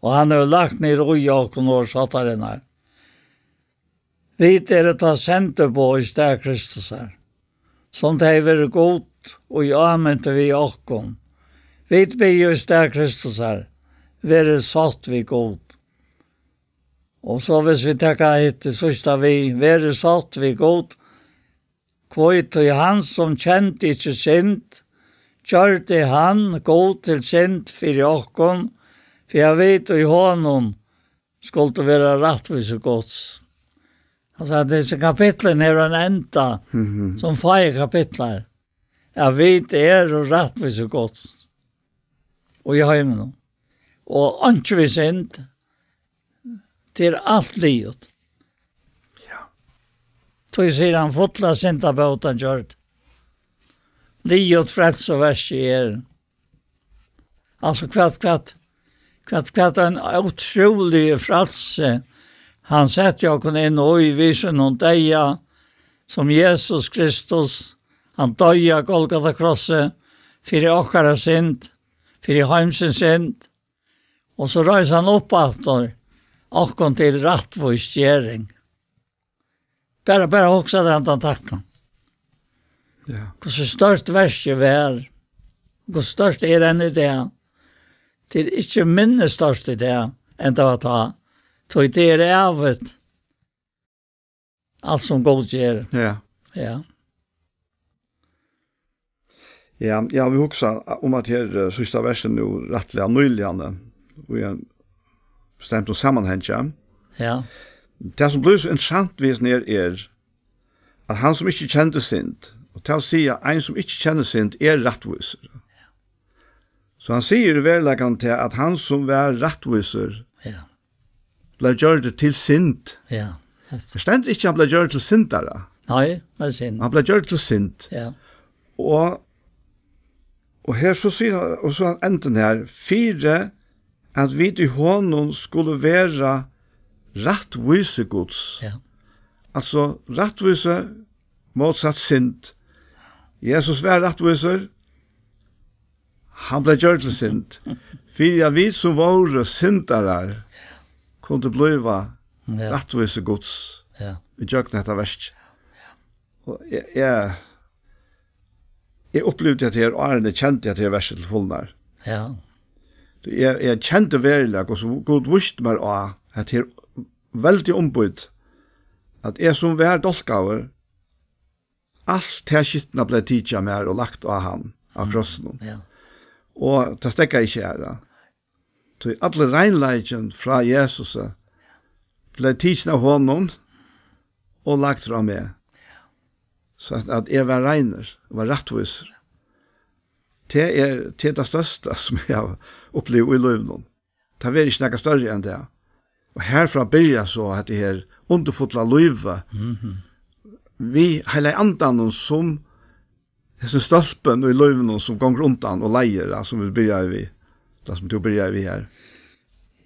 Og hann hevur lagt niður í okkum orð sáttarinnar. Vit eru tá sendiboð í stað Kristusar, sum tað hevur verið Gud, ið áminti við okkum. Vit biðja í stað Kristusar, verið sátt við Gud. Og so hvis vit taka hitt tað síðsta við, verið sátt við Gud, hví tí hann sum kendi ikki synd, gjørdi hann Gud til synd fyri okkum, fyri at vit í honum skuldu vera rættvísi Guds. Altso, at hesi kapitlini hava ein enda, Mhm. sum fáir kapitlar, at vit eru rættvísi Guds og í heiminum. Og einki við synd, tað er alt liðugt. Ja. Tí sigur hann, fulla syndabótin gjørd. Liðugt frelsuverkið er. Altso, hvat, hvat, hvat, hvat ein ótrúlig frelsi hann setti okkum inn í við sínum deyða, sum Jesus Kristus, hann doyði á Golgata krossi fyri okkara synd, fyri heimsins synd, og so reis hann upp aftur, okkum til rættvísgering. Bara, bara hugsa tær handan tankan. Ja. Hvussu stórt verkið var, hvussu stórt er enn í dag. Tað er ikki minni stórt í dag, enn tað var tá. Tí tað er ævigt. Alt sum Gud ger. Ja. Ja. Ja, ja, vit hugsa um at her, eh, síðsta versi nú rættiliga nýliga, eh, í ein bestemtum samanhangi. Ja. Tað sum blívur so interessant við hesum her er, at hann sum ikki kendi synd, og tað vil siga, ein sum ikki kennir synd, er rættvísur. So hann sigur í veruleikanum tað, at hann sum var rættvísur, Ja. bleiv gjørdur til synd. Ja. Tað stendur ikki, hann bleiv gjørdur til syndara. Nei, men synd. Hann bleiv gjørdur til synd. Ja. Og, og her so sigur hann, og so endin her, fyri at vit í honum skulu vera rættvísi Guds. Ja. Altso, rættvísi mótsatt synd. Jesus var rættvísur, hann bleiv gjørdur til synd. Fyri at vit sum vóru syndarar, kundu blíva Ja. rættvísi Guds Ja. í gjøgnum hetta verkið. Og eg, eg, eg upplivdi hetta her, áðrenn eg kendi hetta her verkið til fulnar. Ja. Eg, eg kendi veruliga, hvussu Gud vísti mær á hetta her veldiga umbýt, at eg sum var dálkaður, alt tað skitna bleiv tikið av mær og lagt á hann, á Mm. krossinum. Ja. Og tað steðgaði ikki har, ja. Tí allur reinleikin frá Jesusi bleiv tikin av honum og lagdur á meg. So at, at eg var reinur, var rættvísur. Tað er, tað er tað størsta, sum eg havi upplivað í lívinum. Tað verður ikki nakað størri enn tað. Og herfrá byrjar so hetta her undurfulla lívið. Mhm. Við Heilaga Andanum sum hesin stólpin í lívinum sum gongur undan og leiðir, ja, sum vit byrjaðu við, tað sum tú byrjaði við her.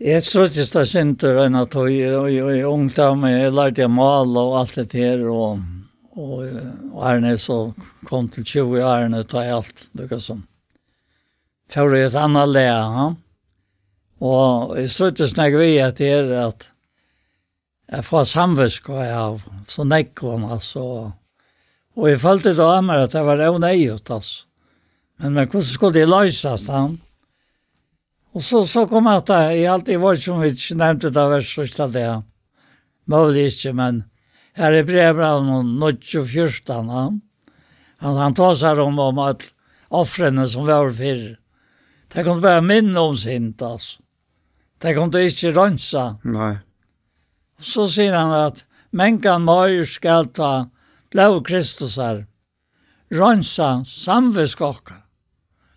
Eg stríddist eitt sindur eina tíð í, í, í ungdómi, eg lærdi at mála og alt hetta her, og, og, og áðrenn eg so kom til tjúgu árini, tá eg alt, líkasum, fór í eitt annað lag, ha? Og eg stríddist nógv við, at tað er at at fáa samvitsku av so nógvum, altso. Og eg føldi tað á mær, at tað var óneyðugt, altso. Men, men hvussu skuldi eg loysast hann? Og so, so kom hatta, eg haldi, eg veit ikki, um vit ikki nevndu tað vers síðsta dag. Møguliga ikki, men her í Brævbrævinum níggju fjúrtan, ha? Hann, hann tosar um, um øll ofrini sum vóru fyrr. Tey kundu bara minna um synd, altso. Tey kundu ikki reinsa. Nei. So sigur hann at mangan meir skal tá blóð Kristusar reinsa samvitsku okkara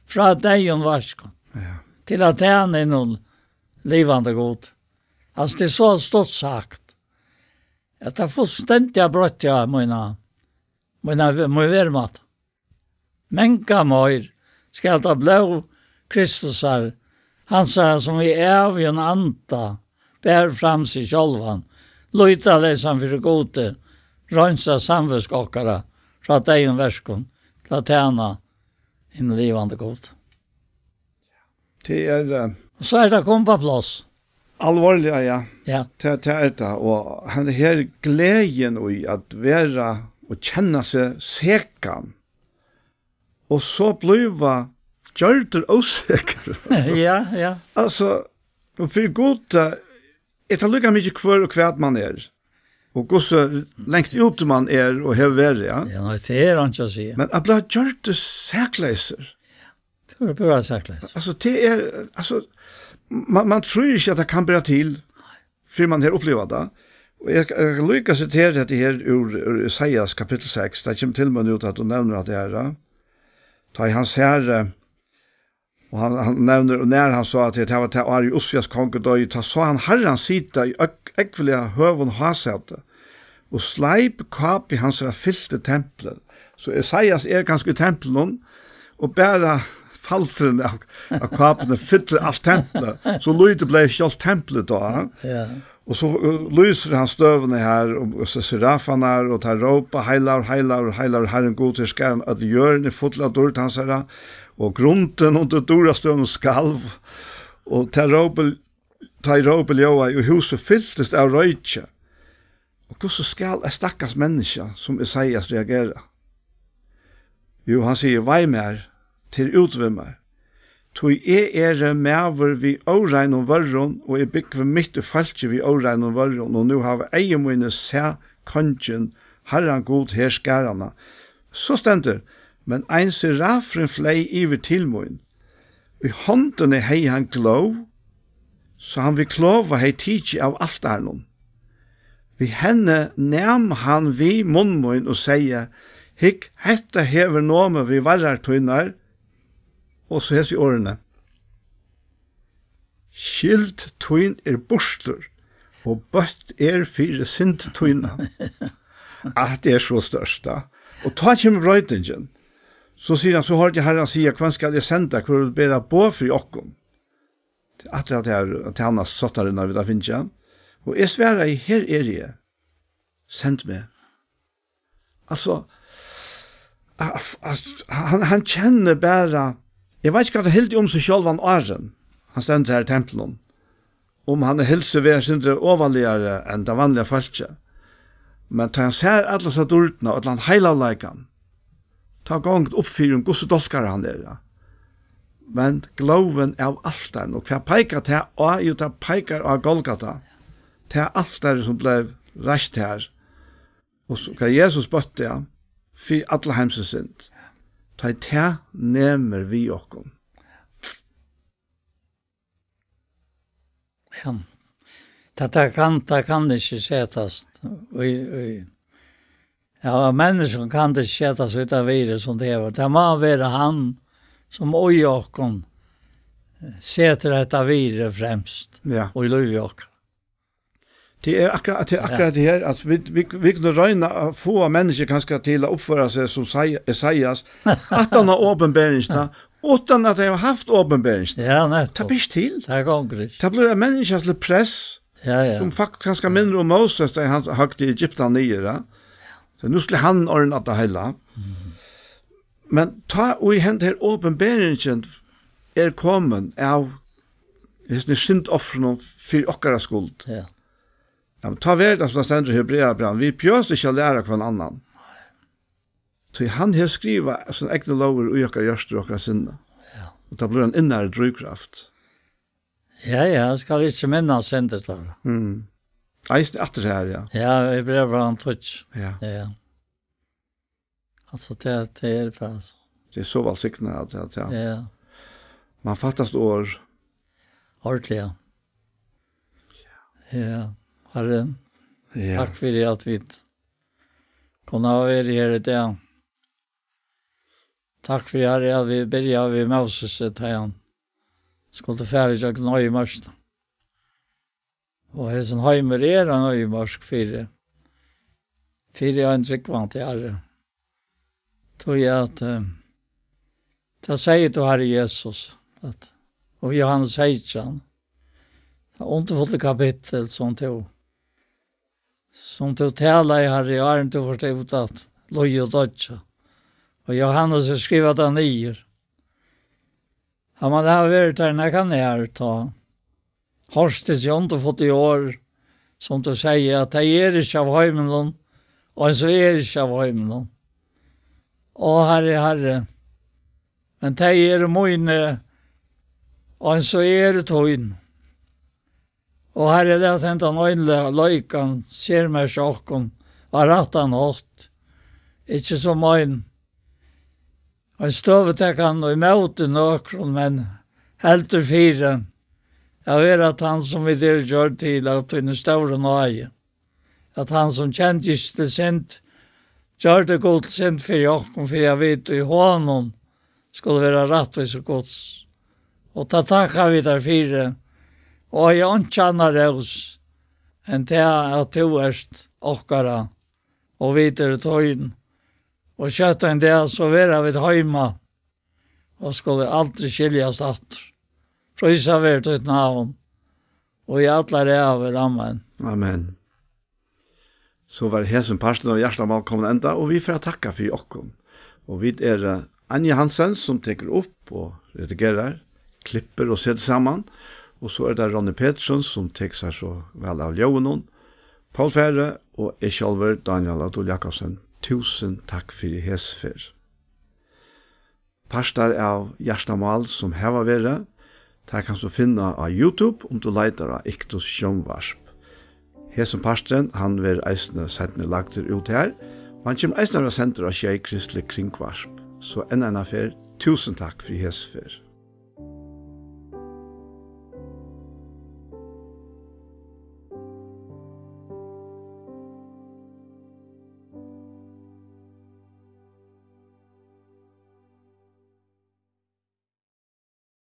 frá deyðum verkum Ja. til at tæna hinum livandi Gud. Altso, tað er so stutt sagt, at tað fullstendiga broytti av mína, mína, mín verumáta. Mangan meir skal tá blóð Kristusar, hansara, sum í ævigum anda ber fram seg sjálvan, lýtaleysan fyri Gudi, reinsa samvitsku okkara frá deyðum verkum til at tæna hinum livandi Gud. Tað er, eh, Og so er tað komið á pláss. Alvorliga, ja. Ja. Tað, tað er tað. Og hann her gleðin í at vera og kenna seg sekan. Og so blíva gjørdur ósekur. Ja, ja. Altso, Og fyri Gud, eh, er tað líka mikið hvør og hvat man er. Og hvussu langt úti man er og hevur verið, ja. Ja, nei, tað er einki at siga. Men at blíva gjørdur sakleysir. Tað er bara sakleysir. Altso, tað er, altso, man, man trýr ikki at tað kann bera til, fyrr man hevur upplivað tað. Og eg, eg kann líka sitera hetta her úr, úr Esaias kapittul seks. Tað kemur til meg nú, at tú nevnir at tað er, ja. Tá ið hann sær, eh, Og hann, hann nevnir, og nær hann sá at tað var tað árið Josias kongur doyði, tá sá hann Harran sita í ógv-, ógvuliga høgum hásæti, og sleip kápi hansara fylti templið. So Esaias er kanska í templinum, og bara faldurin av, av kápuni fyllir alt templið. So lítið bleiv sjálvt templið tá. Ja. Og so, eh, lýsir hann støðuna her, og, og so serafarnar, og teir rópa: "Heilagur, heilagur, heilagur, Harrin Gud, herskarin, øll jørðin er full av dýrd hansara, og grundin undir dúrastøðunum skalv, og teir rópa, teir rópa ljóðaði, og húsið fyltist av royki." Og hvussu skal eitt stakkars menniskja sum Esaias reagera? Jú, hann sigur: "Vei mær, tað er út við mær, tí eg eri maður við óreinum vørrum, og eg búgvi mitt í fólki við óreinum vørrum, og nú hava eygu míni sæð kongin, Harran Gud herskaranna." So stendur: "Men ein serafur fleyg yvir til mín. Í hondini hevði hann glóð, so hann við klova hevði tikið av altarinum. Við henni nam hann við munn mín og segði: Hygg, hetta hevur nomið við varrar tínar." Og so hesi orðini: "Skyld tín er burtur, og bøtt er fyri synd tína." At tað er so stórt, da. Og tá kemur broytingin. So sigur hann: "So hoyrdi eg Harran siga: Hvønn skal eg senda? Hvør vil bera boð fyri okkum?" Aftur at tær, at tænast sáttarinnar vit hava fingið. Og eg svaraði: Her eri eg, send meg. Altso, a-, a-, a-, hann, hann kennir bara, eg veit ikki, hvat hann hildi um seg sjálvan áðrenn hann stendur her í templinum. Um hann hevur hildið seg vera eitt sindur ovarligari enn tað vanliga fólkið. Men tá hann sær alla hesa dýrdina og allan heilaleikan, tá gongur upp fyri honum, hvussu dálkaður hann er, ja. Men glóðin av altarinum, og hvat peikar tað á? Jú, tað peikar á Golgata. Tað altarið sum bleiv reist har, og so, hvat Jesus bøtti, ja, fyri alla heimsins synd. Tá ið tað nemur við okkum. Ja. Tað, tað kann, tað kann ikki setast í, í, ja, av menniskjum kann tað ikki setast í tað virði sum tað hevur. Tað má vera hann, sum í okkum setur hetta virði fremst, ja, í lívi okkara. Tað er akkurát, tað er, ja, akkurát tað her, at vit, vit, vit kunnu royna at fáa menniskju kanska til at uppføra seg sum Sai-, Esaias, aftan á opinberingina, uttan at tey hava havt opinberingina. Ja, nettupp. Tað ber ikki til. Tað gongur ikki. Tað blívur eitt menniskjaligt press, ja, ja, sum fak-, kanska minnir um Moses, tá hann høgdi Egyptar niður, ja. So nú skuldi hann ordna tað heila. Mhm. Men tá ið henda her opinberingin er komin av hesum syndofrunum fyri okkara skuld. Ja. Ja, men tá verður tað, sum tað stendur í Hebreabrævinum: "Vit bjóðast ikki at læra hvønn annan." Tí hann hevur skrivað sínar egnu lógir í okkara hjørtu og okkara sinni. Ja. Og tað blívur ein innari drívkraft. Ja, ja, skal ikki minnast syndir teirra. Mm. Eisini aftur her, ja. Ja, Hebreabrævinum tíggju. Ja. Ja. Altso, tað, tað er bara, altso. Tað er so vælsignað, at, at, ja. Ja. Man fattast orð. Ordiliga. Ja, Harri, ja, takk fyri at vit kunnu hava verið her í dag. Takk fyri, Harri, at vit byrjaðu við Moses, tá hann skuldi fara ígjøgnum oyðimørkina. Og hesin heimur er ein oyðimørk fyri, fyri ein trúgvandi, Harri. Tí at, eh, tað sigur tú, Harri Jesus, at, og Jóhannes seytjan, tað undurfulla kapittul sum tú, sum tú talaði, Harri, áðrenn tú fórt út at líða og doyggja. Og Jóhannes hevur skrivað tað niður. Hann man hava verið har nakað nær tá. Hoyrt hesi undurfullu orð, sum tú segði, at tey eru ikki av heiminum, og eins og eg eri ikki av heiminum. Ó, Harri, Harri, men tey eru míni, og eins og eg eri tín. Og Harri læt hendan einliga leikan sermerkja okkum á rættan hátt. Ikki sum ein, ein støðutakan ímóti nøkrum, men heldur fyri at vera tann, sum vit eru gjørd til av tíni stóru náði. At hann, sum kendi ikki til synd, gjørdi Gud til synd fyri okkum, fyri at vit í honum skulu vera rættvísi Guds. Og tað takka vit tær fyri, og eiga einki annað rós enn tað, at tú ert okkara, og vit eru tín. Og skjótt ein dag, so verða vit heima, og skulu aldri skiljast aftur. Prísað verði títt navn, og í allar ævir. Amen. Amen. So var hesin parturin av Hjartamál komin at enda, og vit fara at takka fyri okkum. Og vit eru, eh, Anja Hansen, sum tekur upp og redigerar, klippir og setir saman. Og so er tað Ronny Petersen, sum tekur sær so væl av ljóðinum. Poul Færø og eg sjálvur, Dánjal á Dul Jakobsen. Túsund takk fyri hesa ferð. Partar av Hjartamál, sum hava verið, tær kanst tú finna á YouTube, um tú leitar á Iktus Sjónvarp. Hesin parturin, hann verður eisini seinni lagdur út har, og hann kemur eisini at vera sendur á Sjey Kristlig Kringvarp. So enn eina ferð, túsund takk fyri hesa ferð.